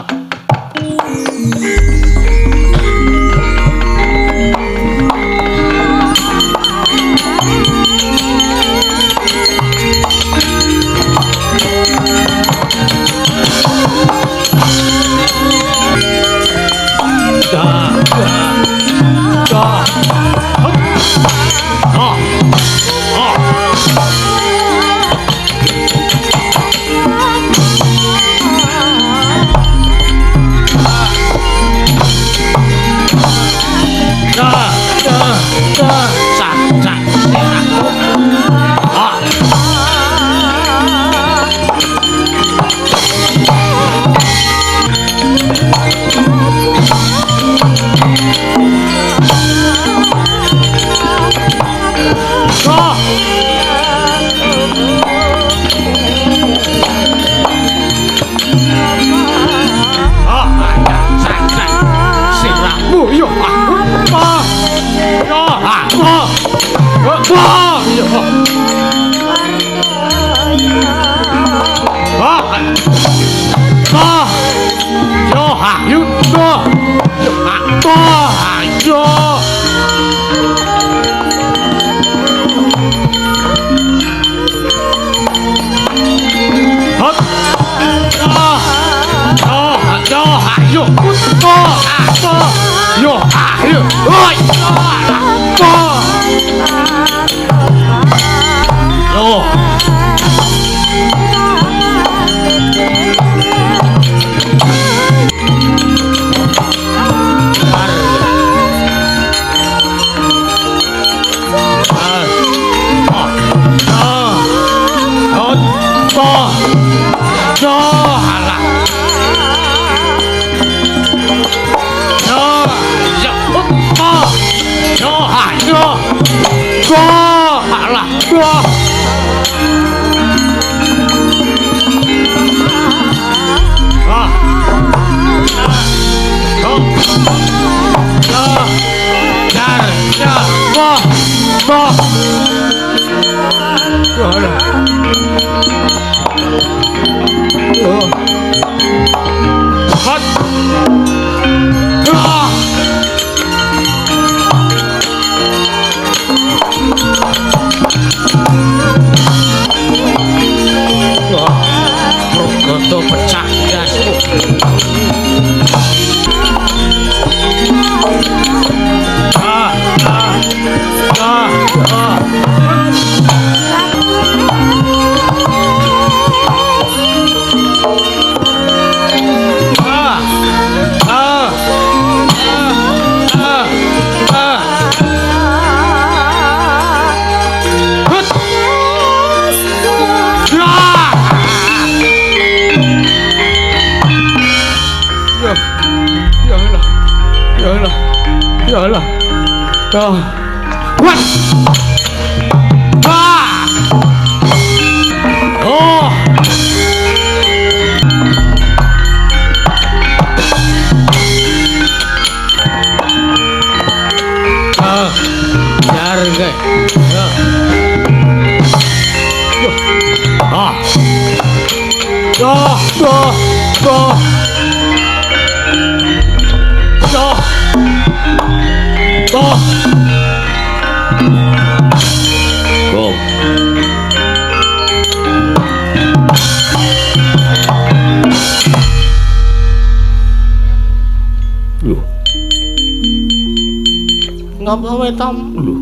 Ngapa kowe Tom? Lho.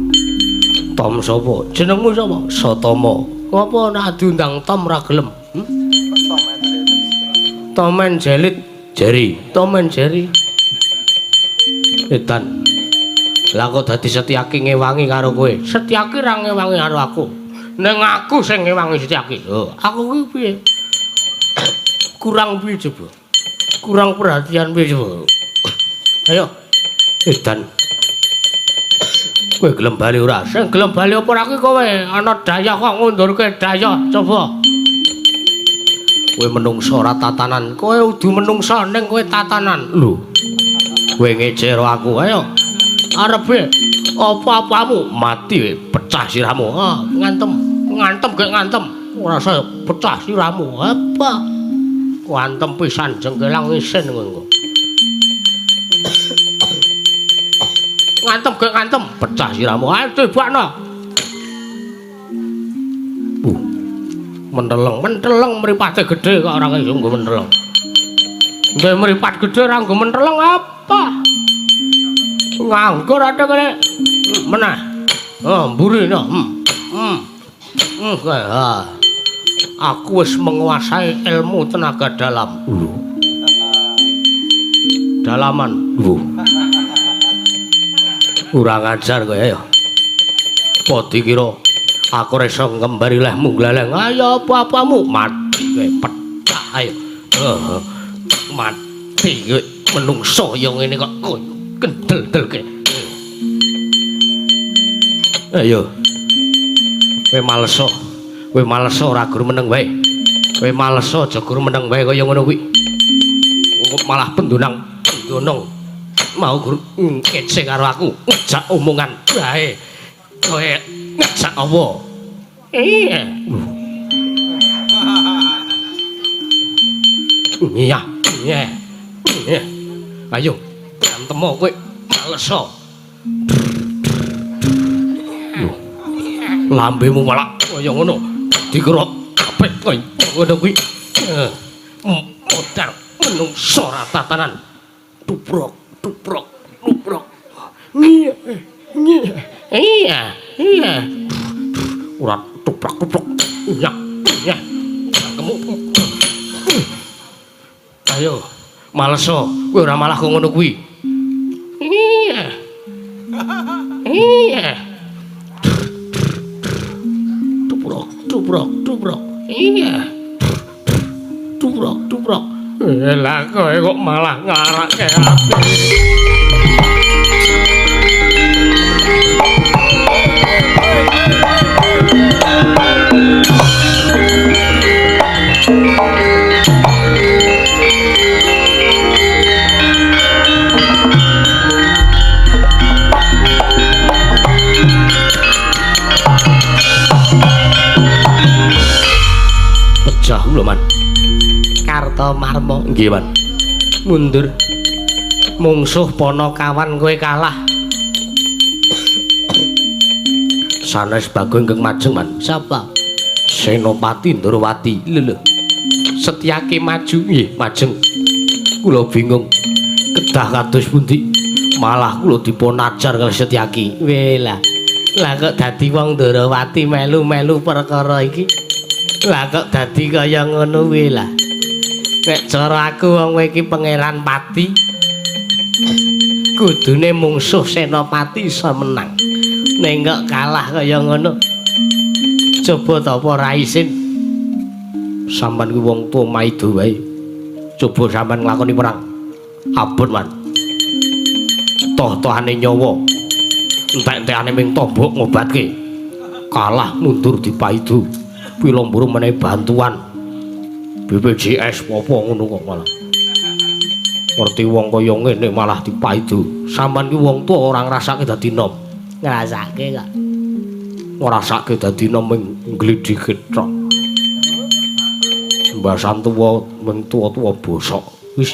Tom sapa? Jenengmu sapa? Satama. Ngapa nek diundang Tom ora gelem? Tom and Jelit. Jerry. Tom and Jerry. Edan. Lah kok dadi Setyaki ngewangi karo kowe? Setyaki ra ngewangi karo aku. Ning aku sing ngewangi Setyaki. Lho, aku kuwi piye? Kurang piye coba? Kurang perhatian piye coba? Ayo. Edan. Kowe gelem bali ora? Sing gelem bali apa ora kuwi kowe? Ana dayah kok ngundurke dayah, coba. Kowe menungso ora tatanan. Kowe udu menungso ning kowe tatanan. Lho. Kowe ngece karo aku. Ayo. Arepe apa-apamu mati we, pecah sirahmu. Ah, ngantem, ngantem gek ngantem. Ora saya pecah sirahmu. Apa? Ngantem pisan jengkelang isin kowe engko. Ngantem gek ngantem, pecah sirahmu. Ayo tibakno. Menteleng, menteleng mripate gedhe kok ora iso nggo menteleng. Nggo mripat gedhe ora nggo menteleng apa? Nganggur ada kene. Meneh. Oh, mburi no. Aku wis menguasai ilmu tenaga dalam. Lho. Dalaman. Lho. Kurang ajar kowe ya. Apa dikira aku ora iso ngembari lehmu gleleng. Ayo apa-apamu mati kowe pecah ayo. Mati kowe menungso ya ngene kok kendel-delke. Ayo. Kowe males. Kowe males ora gur meneng wae. Kowe males aja gur meneng wae kaya ngono kuwi. Malah pendonang pendonong mau gur ngece karo aku, ngejak omongan wae. Kowe ngejak apa? Iya. Iya, iya. Iya. Ayo. Temo kowe males. Lho. Lambemu malah kaya ngono. Dikira apik kaya ngono kuwi. Modar menungso ora tatanan. Tubrok, tubrok, tubrok. Iya, iya. Iya, iya. Ora tubrok, tubrok. Iya, iya. Kamu. Ayo, males kowe ora malah kok ngono kuwi. Iya. Iya. Tubrok, tubrok, tubrok. Iya. Tubrok, tubrok. Lah kowe kok malah ngarake aku. Pecah lho, Man. Kartomarma. Nggih, Man. Mundur. Mungsuh Panakawan kowe kalah. Sanes Bagong ingkang majeng, Man. Sapa? Senopati Ndorowati. Lho lho. Setyaki maju. Nggih, majeng. Kula bingung. Kedah kados pundi? Malah kula dipun ajar karo Setyaki. Weh lah. Lah kok dadi wong Ndorowati melu-melu perkara iki? Lah kok dadi kaya ngono kuwi lah. Nek cara aku wong kowe iki pangeran pati, kudune mungsuh Senopati iso menang. Ning kok kalah kaya ngono. Coba ta apa ora isin? Sampeyan kuwi wong tuwa maido wae. Coba sampeyan nglakoni perang. Abot, Man. Toh-tohane nyawa. Entek-entekane ming tombok ngobatke. Kalah mundur dipaido. Pila mburu menehi bantuan BPJS apa ngono kok malah. Ngerti wong kaya ngene malah dipaido. Sampeyan ki wong tuwa ora ngrasake dadi nom. Ngrasake kok. Ngrasake dadi nom ming ngglidhike tok. Mbasan tuwa ming tuwa-tuwa bosok. Wis.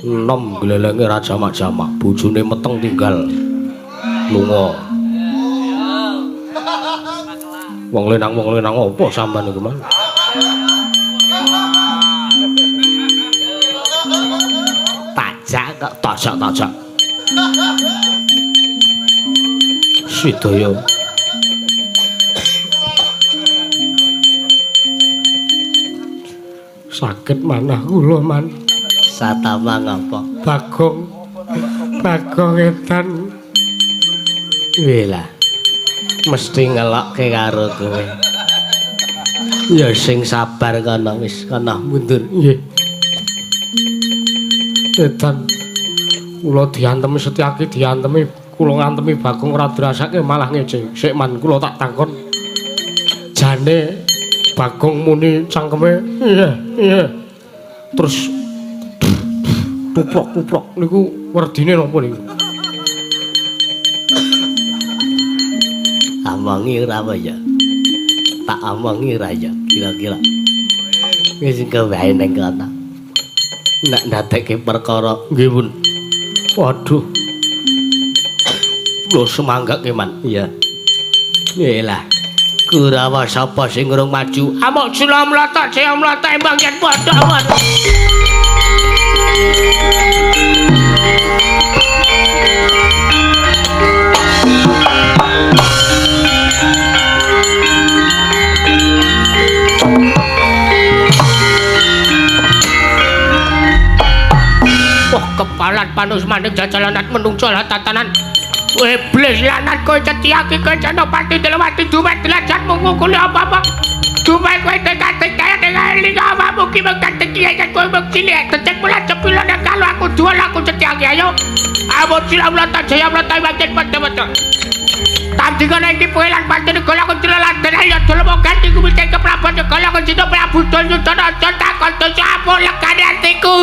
Nom glelenge ra jamak-jamak, bojone meteng tinggal lunga. Wong lenang apa sampean iku, Man? Tajak kok, tajak. Sidaya. Sakit manah kula, Man.
Satama ngapa?
Bagong. Bagong edan.
Wela. Mesti ngelokke karo kowe. Ya sing sabar kono wis kono mundur.
Nggih. Edan. Kula diantemi Setyaki, diantemi kula ngantemi Bagong ora dirasake malah ngece. Sik Man kula tak takon. Jane Bagong muni cangkeme iya iya. Terus tuplok-tuplok niku werdine napa niku?
Amongi ora apa ya? Tak omongi ora ya kira-kira. Wis engko wae ning kono. Nek ndadekke perkara
nggih pun. Waduh. Lho semanggake Man.
Iya. Ngelah. Kurawa sapa sing urung maju?
Amok sila mlotok, saya mlotok embang yen padha awan. Wah, kepalan panus maning jajalanat menungso tatanan. Iblis lanat kowe Setyaki kowe Senopati Delawati dumet derajatmu ngukuli apa-apa. Dumet kowe tekate kaya dengan eling awakmu ki mung kate kowe mung cilik decek mula cepilo nek kalau aku jual aku Setyaki ayo. Amot sila mlata jaya mlata wajan padha-padha. Tandingan iki poelan pancen golek aku cila lan ayo dolemo ganti kumite ke Prabu Negara Cina Prabu Duryudana aja takon dosa apa legane atiku.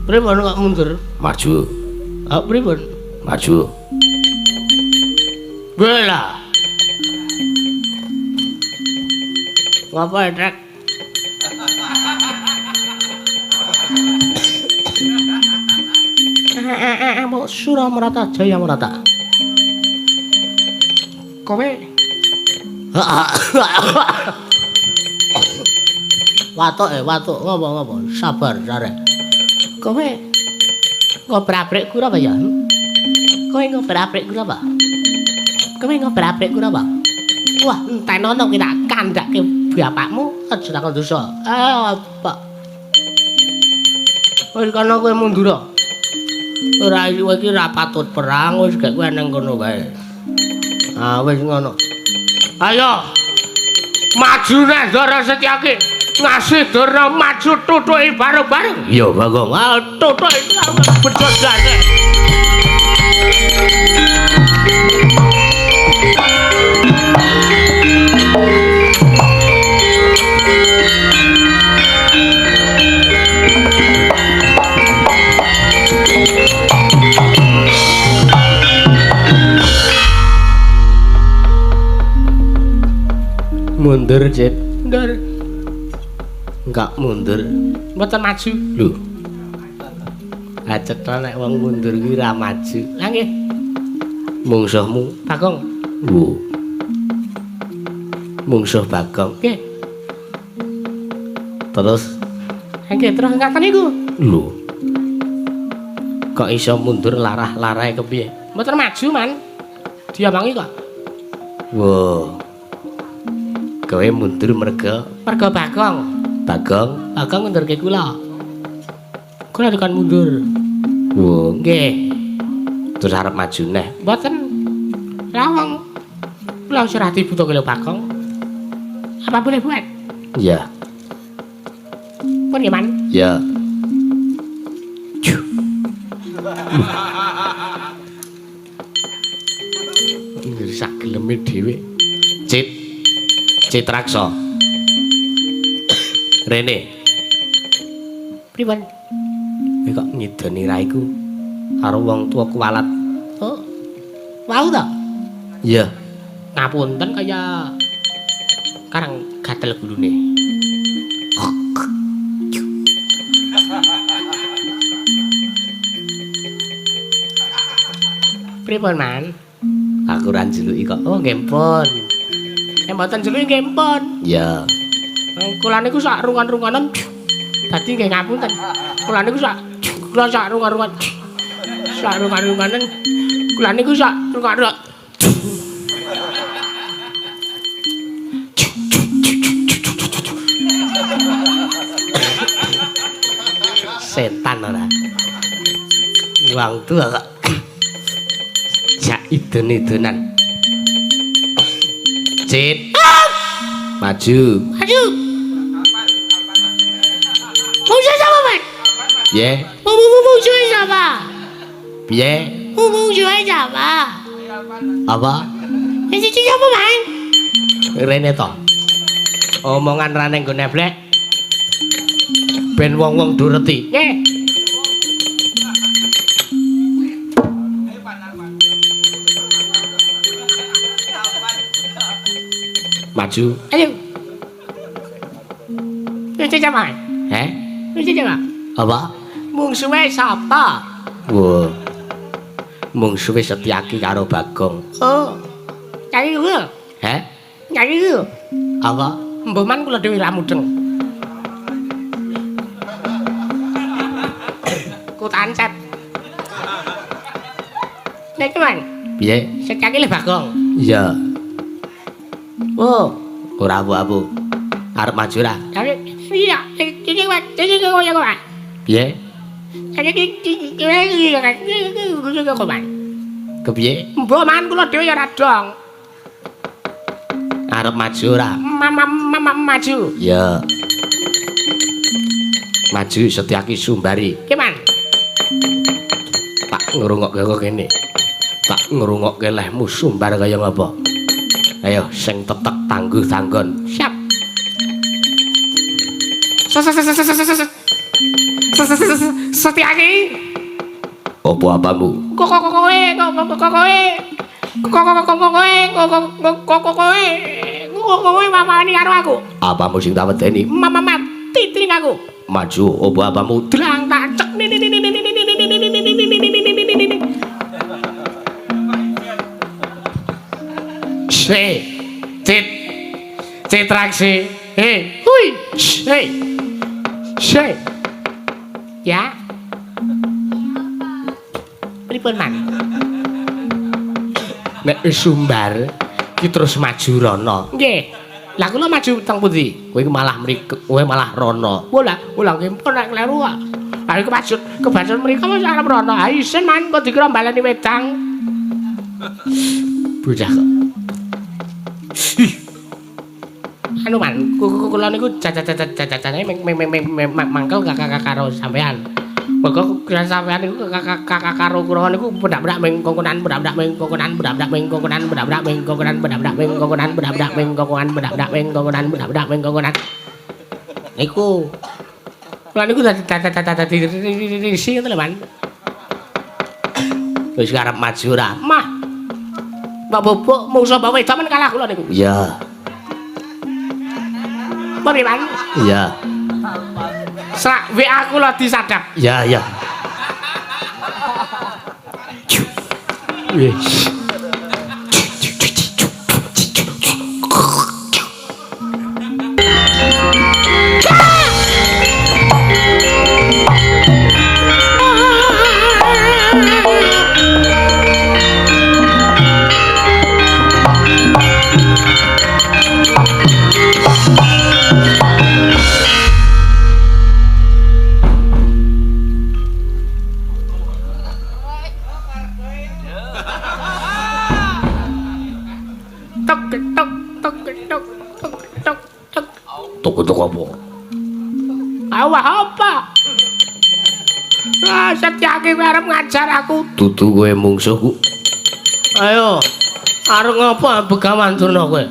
Pripun kok mundur?
Maju.
Ah, pripun?
Maju.
Bela. Ngapa trek? Mau Suramarata Jaya Marata. Kowe
watuk watuk ngopo-ngopo sabar sare. Kowe ngobrak-abrik kura apa ya? Kowe ngobrak-abrik kura apa? Kowe ngobrak-abrik kura apa? Wah, entenono ki tak kandhake bapakmu aja takon dosa. Apa?
Wis kono kowe mundur. Ora kowe iki ora patut perang, wis gek kowe nang kono wae. Ah, wis ngono. Ayo. Maju neh Ndara Setyaki. Ngasih Durna maju tutuki bareng-bareng.
Iya, Bagong.
Ah, tutuki becot jane.
Mundur, Cit.
Mundur.
Enggak mundur.
Mboten maju.
Lho. Ha cetha nek wong mundur kuwi ora maju.
Lah nggih.
Mungsuhmu
Bagong.
Lho. Mungsuh Bagong.
Nggih.
Terus
nggih terus ngaten niku.
Lho. Kok iso mundur larah-larahe kepiye?
Mboten maju, Man. Diamangi kok.
Wah.
Kowe mundur merga
Merga Bagong.
Bagong.
Bagong ngundurke kula. Kula dikon mundur.
Wo,
Nggih.
Terus arep maju neh.
Mboten. Lawang kula wis ora dibutuhke lho Bagong. Apa boleh buat?
Iya.
Pun nggih, Man.
Ya. Sak geleme dhewe. Cit. Citraksa. Rene.
Pripun?
Kowe kok ngidoni raiku karo wong tuwa kuwalat.
Oh. Wau ta?
Iya.
Ngapunten kaya karang gatel gulune. Pripun, Man?
Aku ora njeluki kok.
Oh, nggih pun. Nek mboten njeluki nggih pun.
Iya.
Kula niku sak rungan-runganan. Dadi nggih ngapunten. Kula niku sak kula sak rungan-rungan. Sak rungan-runganan. Kula niku sak rungan.
Setan ora. Wong tuwa kok. Jak idon-idonan. Cit. Maju.
Maju. Mungsuhe sapa, Man?
Piye?
Mungsuhe sapa?
Piye?
Mungsuhe sapa?
Apa?
Sing siji sapa, Man?
Rene to. Omongan ra ning nggone blek. Ben wong-wong do reti.
Nggih.
Maju.
Ayo. Mungsuhe sapa?
Heh?
Mungsuhe sapa?
Apa?
Mungsuhe sapa?
Wo. Mungsuhe Setyaki karo Bagong.
Oh. Nyai kuwi.
Heh?
Nyai kuwi.
Apa?
Mbah man kula dhewe ra mudeng. Ku tancep. Nek man,
Piye?
Setyaki le Bagong.
Iya.
Oh,
Ora abu-abu. Arep maju ra?
tapi iya, iki Mas, iki kok ya kok.
Piye? Kepiye?
Mbah man kula dhewe ya ora dong.
Arep maju ora?
Maju.
Iya. Maju Setyaki Sumbari.
Ki man.
Tak ngrungokke kok kene. Tak ngrungokke lehmu sumbar kaya ngapa. Ayo sing tetek tangguh tanggon.
Siap. Setyaki.
Apa apamu?
Kok kok kowe kok kok kowe. Kok kok kok kowe kok kok kowe. Kok kowe mamani karo aku.
Apamu sing tak wedeni?
Mama mati tringaku.
Maju apa apamu?
Dlang tak cek ni ni ni ni ni ni ni ni ni ni ni ni ni.
Se. Cit. Citraksi.
Hei, hui. Hei. Se. Ya. Pripun, Man?
Nek wis sumbar ki terus maju rono.
Nggih. Lah kula maju teng pundi?
Kowe malah mriku, kowe malah rono.
Wah, lah nggih pun nek kleru kok. Lah kebacut, kebacut mriku wis arep rono. Ha isin man kok dikira baleni wedang.
Bocah kok.
Anu man, kula niku jajane mangkel karo sampean. Mergo sampean niku karo kula niku pendak-pendak ming kongkonan pendak-pendak ming kongkonan pendak-pendak ming kongkonan pendak-pendak ming kongkonan pendak-pendak ming kongkonan pendak-pendak ming kongkonan pendak-pendak ming kongkonan pendak-pendak ming kongkonan. Niku kula niku dadi risi ngoten lho man.
Wis arep maju ora?
Mah. Mbak bobok mungso mbak wedok men kalah kula niku.
Iya.
Mari man.
Iya.
Serak WA kula disadap.
Iya, iya. Wis. Setyaki kowe arep ngajar aku.
Dudu kowe mungsuhku.
Ayo, arep ngopo Begawan Durna kowe?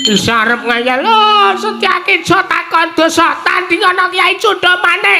Isa arep ngayal. Oh, Setyaki aja takon dosa, tanding ana Kyai Cundamane.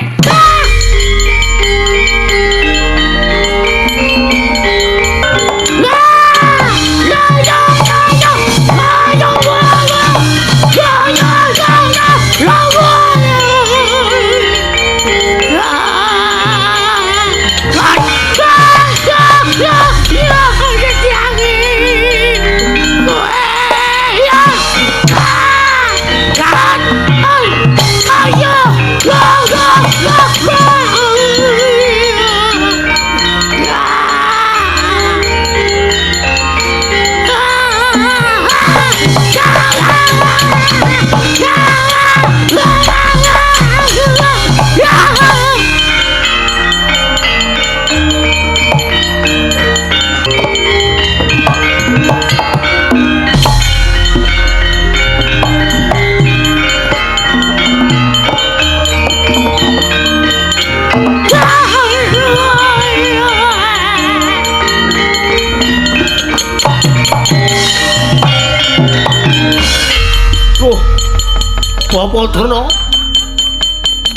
Bapak Durna.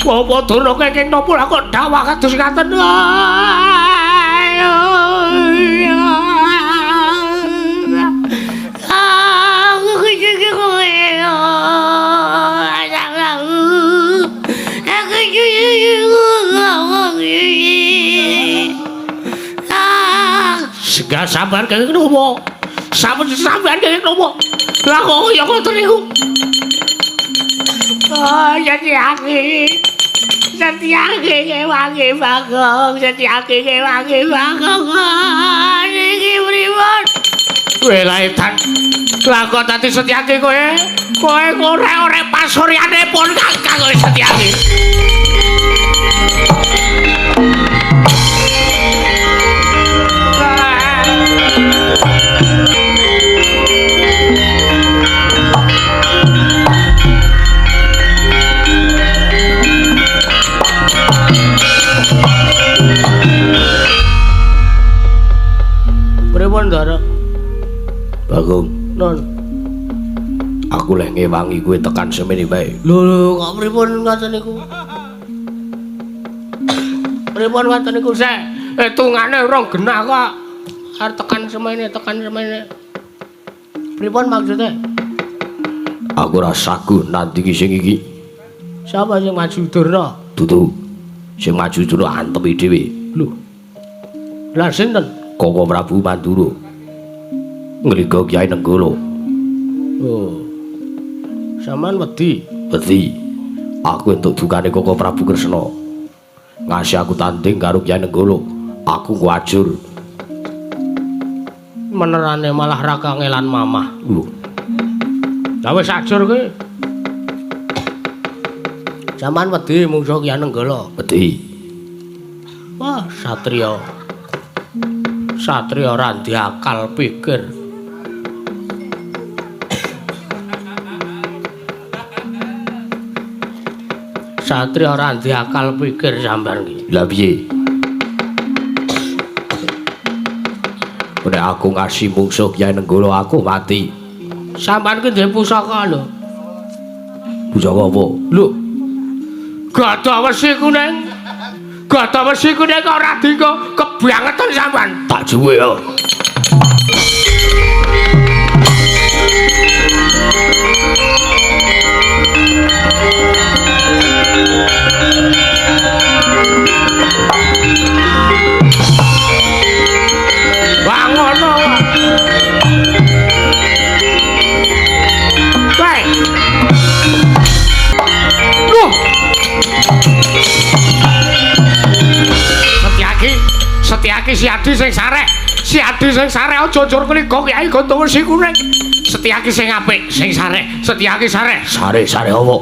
Bapak Durna kenging napa lha kok dawah kados ngaten. Sega sampean kenging napa? Sampun sampean kenging napa? Lah kok ya ngoten niku. Oh, Setyaki. Setyaki kewangi Bagong, Setyaki kewangi Bagong. Niki pripun? Kowe laetan. Lah kok dadi Setyaki kowe? Kowe ngorek-orek pasuryane pun kakang kowe Setyaki. Pripun, Ndara?
Bagong,
Non.
Aku leh ngewangi kowe tekan semene wae.
Lho, kok pripun ngoten niku? Pripun ngoten niku, Sek? Hitungane rong genah kok. Arep tekan semene, tekan semene. Pripun maksudnya?
Aku ora sagu nandingi sing iki.
Sapa sing maju Durna?
Dudu. Sing maju Durna antemi dhewe.
Lho. Lah sinten?
Koko Prabu Mandura. Ngliga Kyai Nenggala.
Oh. Sampeyan wedi?
Wedi. Aku entuk dukane Koko Prabu Kresna. Ngasih aku tanding karo Kyai Nenggala. Aku kuajur.
Menerane malah ra kangelan mamah.
Lho.
Lah wis ajur kowe. Sampeyan wedi mungsuh Kyai Nenggala?
Wedi.
Wah, satriya. Satriya ora ndek akal pikir. Satriya ora ndek akal pikir sampean iki.
Lah piye? Nek aku ngasih mungsuh Kyai Nenggala aku mati.
Sampean ki duwe pusaka lho.
Pusaka apa?
Lho. Gada wesi kuning. Gada wesi kuning kok ora dinggo kebangetan sampean.
Tak juwe ya.
Wah ngono. Weh. Loh. Setyaki, Setyaki si Adi sing sarek. Si Adi sing sarek aja njur kligo Kyai Gantowesi wesi kuning. Setyaki sing apik, sing sarek. Setyaki sarek.
Sare-sare apa?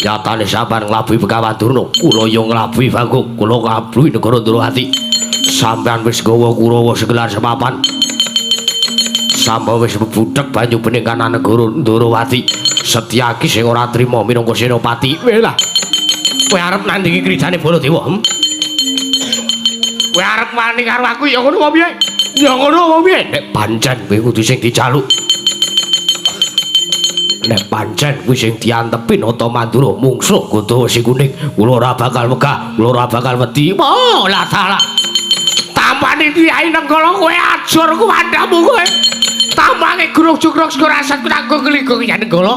Nyatane sampean nglabuhi Begawan Durna, kula yo nglabuhi Bagong, kula nglabuhi negara Ndrawati. Sampean wis gawa Kurawa segelar semapan. Sampean wis bebudhek banyu bening kanan negara Ndrawati. Setyaki sing ora trima minangka senopati.
Weh lah. Kowe arep nandingi krijane Baladewa? Kowe arep wani karo aku ya ngono apa piye? Ya ngono apa piye? Nek pancen kowe kudu sing dijaluk. Nek pancen kuwi sing diantepi Nata Mandura mungsuh Gada Wesi Kuning, kula ora bakal wegah, kula ora bakal wedi. Oh, lah salah. Tampane Kyai Nenggala kowe ajur kuwandamu kowe. Tampane grog-grog sego rasat ku tak nggo Kyai Nenggala.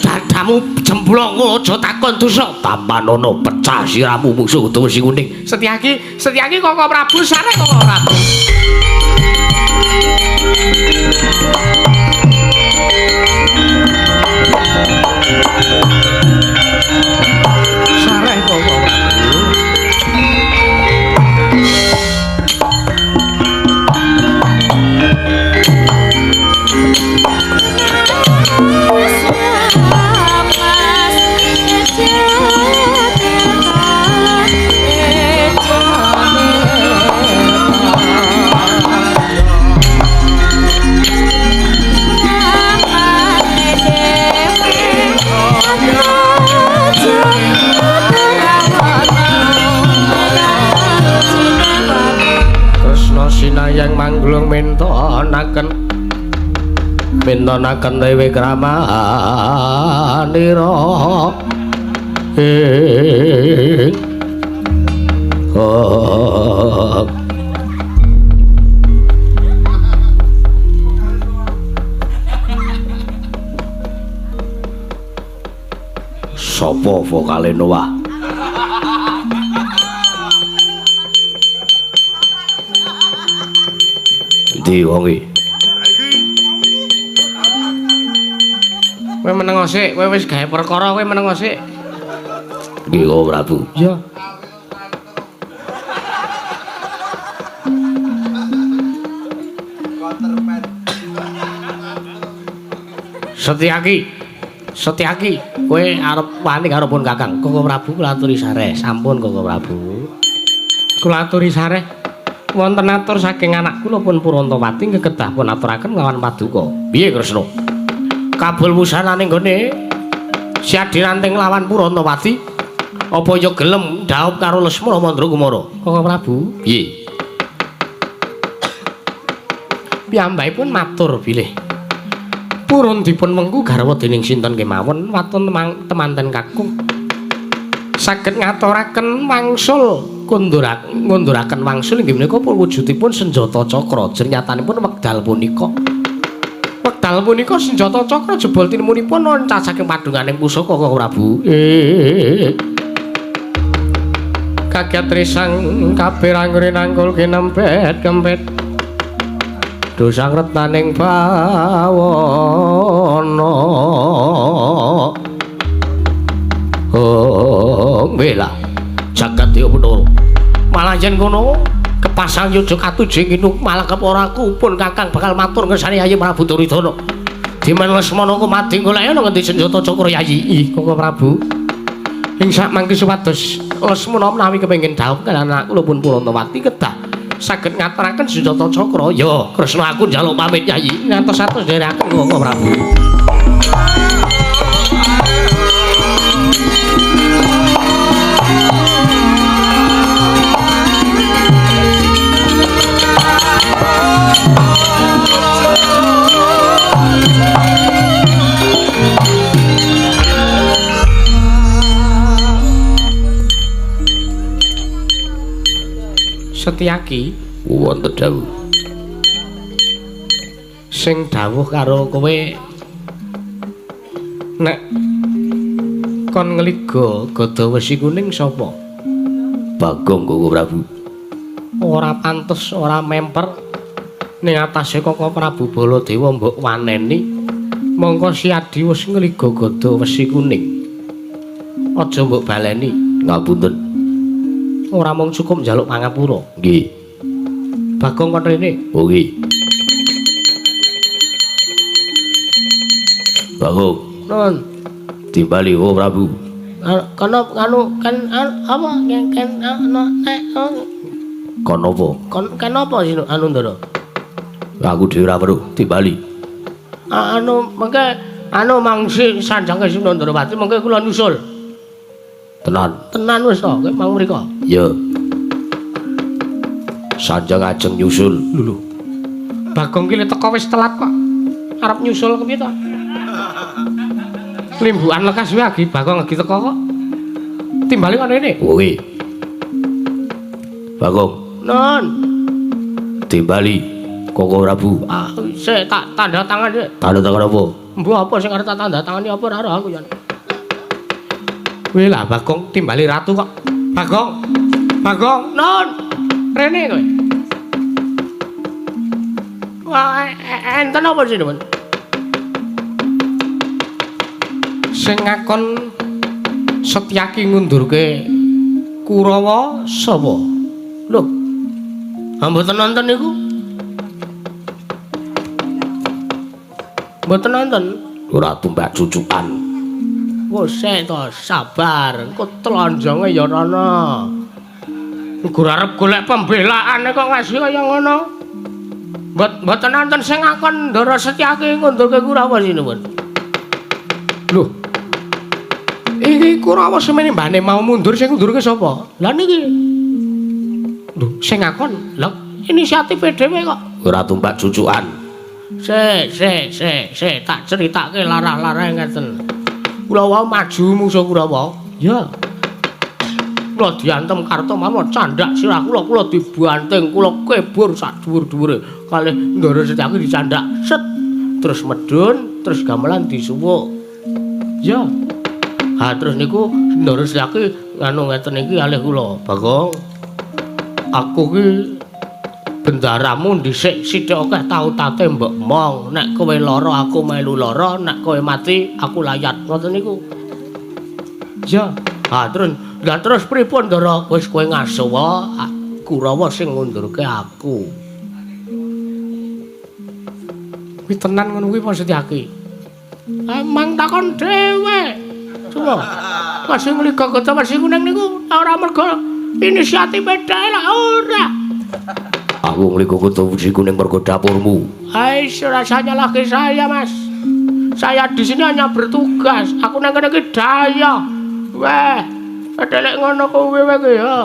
Dadamu jemblong aja takon dosa. Tampanono pecah siramu mungsuh Gada Wesi Kuning. Setyaki, Setyaki Koko Prabu sare Koko Prabu. Sareh Koko Prabu. Sinayang mangglung mintonaken mintonaken dewi kramanira ing sapa vokale Noah? Endi wong iki? Kowe meneng sik, kowe wis gawe perkara, kowe meneng sik. Nggih, Koko Prabu. Iya. Setyaki. Setyaki, kowe arep wani karo pun Kakang. Koko Prabu kula aturi sareh. Sampun Koko Prabu. Kula aturi sareh. Wonten atur saking anak kula pun Purantawati kekedah pun aturaken lawan paduka. Piye Kresna? Kabul wusanane nggone Siadi ranting lawan Purantawati. Apa ya gelem dhaup karo Lesmana Mandrakumara? Koko Prabu, piye? Piyambakipun matur bilih purun dipun wengku garwa dening sinten kemawon waton temanten kakung saged ngaturaken wangsul ngunduraken wangsul inggih menika wujudipun senjata cakra jernyatanipun wekdal punika. Wekdal punika senjata cakra jebol tinemunipun loncat saking padunganing pusaka Koko Prabu. Kaget risang kabeh ranggure nangkul kinempet kempet dosang retaning bawana. Oh, bela jagat dewa Bathara. Malah yen kono kepasang yuja katuju ing malah keporaku pun Kakang bakal matur ngersane Yayi Prabu Duryudana. Dimen Lesmana ku mati golek ana ngendi senjata cakra Yayi. Ih, Koko Prabu. Ing sak mangke supados Lesmana menawi kepengin dhaup kaliyan anak kula pun Purantawati kedah saged ngaturaken senjata cakra. Ya, Kresna aku njaluk pamit Yayi. Ngantos-atos nderekaken Koko Prabu. Setyaki wonten dawuh. Sing dawuh karo kowe nek kon ngliga Gada Wesi Kuning sapa? Bagong Koko Prabu. Ora pantes, ora memper ning atase Koko Prabu Baladewa mbok waneni. Mongko Siadi wis ngliga Gada Wesi Kuning. Aja mbok baleni. Ngapunten. Ora mung cukup njaluk pangapura. Nggih. Bagong kon rene. Oh nggih. Bagong. Nun. Timbali Koko Prabu. Kono anu kan apa ken ana nek kon apa? Kon ken apa sih anu Ndara? Aku dhewe ora weruh, timbali. Anu mengke anu mangsi sanjange Sina Ndrawati mengke kula nyusul. Tenan. Tenan wis to, kowe mang mriko. Iya.
Sanjang ajeng nyusul.
Lho lho. Bagong ki teko wis telat kok. Arep nyusul kepiye to? Limbukan lekas wae agi Bagong lagi teko kok. Timbali kono rene.
Kowe. Bagong.
Non.
Timbali Koko Prabu.
Ah, sik tak tanda tangan sik.
Tanda tangan apa?
Mbuh apa sing arep tak tanda tangani apa ora aku ya. Kowe lah Bagong timbali ratu kok. Bagong. Bagong, non. Rene kowe. Wah, enten apa sih, Teman? Sing ngakon Setyaki ngundurke Kurawa sapa? Lho. Mboten nonton niku. Mboten nonton.
Ora tumbak cucukan.
Wes sik to, sabar. Engko tlonjonge ya rono. Nggo arep golek pembelaan kok ngasih kaya ngono. Mboten nonton sing ngakon Ndara Setyaki ngundurke Kurawa sinuwun. Lho. Iki Kurawa semene mbane mau mundur sing ngundurke sapa? Lah niki. Lho, sing ngakon. Lah inisiatife dhewe kok.
Ora tumbak cucukan.
Sik, sik, sik, sik, tak critake larah-larahe ngeten. Kula wau maju mungsuh Kurawa. Ya. Kula diantem Kartomarma candhak sirah kula, kula dibanting, kula kebur sak dhuwur-dhuwure. Kalih Ndara Setyaki dicandak. Set. Terus medhun, terus gamelan disuwuk. Ya. Ha terus niku Ndara Setyaki nganu ngeten iki kalih kula, Bagong. Aku ki bendaramu dhisik sithik akeh tau tate mbok mong. Nek kowe lara aku melu lara, nek kowe mati aku layat. Ngoten niku. Ya. Ha terus, lah terus pripun Ndara? Wis kowe ngasuwa Kurawa sing ngundurke aku. Kuwi tenan ngono kuwi Pak Setyaki. Emang takon dhewe. Coba. Masih ngliga kota Wesi Kuning niku ora mergo inisiatife dhewe lah ora.
Aku ngliga kota Wesi Kuning mergo dapurmu.
Ais rasanya lagi saya, Mas. Saya di sini hanya bertugas. Aku nang kene iki daya. Weh, adelek ngono kuwi wae ki ya.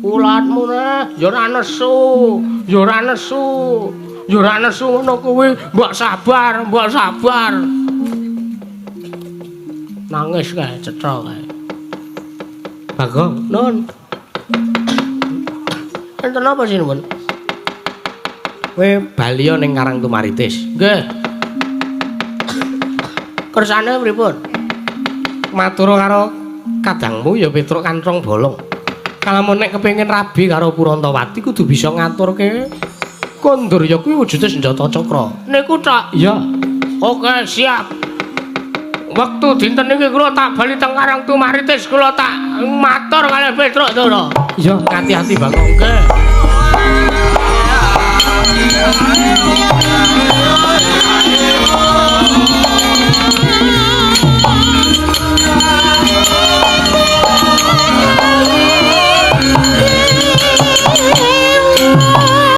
Ulatmu neh, ya ora nesu, ya ora nesu. Ya ora nesu ngono kuwi, mbok sabar, mbok sabar. Nangis kae cetha kae. Bagong, nun. Enten apa sinuwun?
Kowe bali ning Karang Tumaritis.
Nggih. Kersane pripun?
Matur karo kadangmu ya Petruk Kanthong Bolong. Kalamun nek kepengin rabi karo Purantawati kudu bisa ngaturke kondur ya kuwi wujude senjata cakra.
Niku tok.
Iya.
Oke, siap. Wektu dinten iki kula tak bali teng Karang Tumaritis, kula tak matur kalih Petruk Ndara.
Iya, ati-ati Bagong.
Nggih.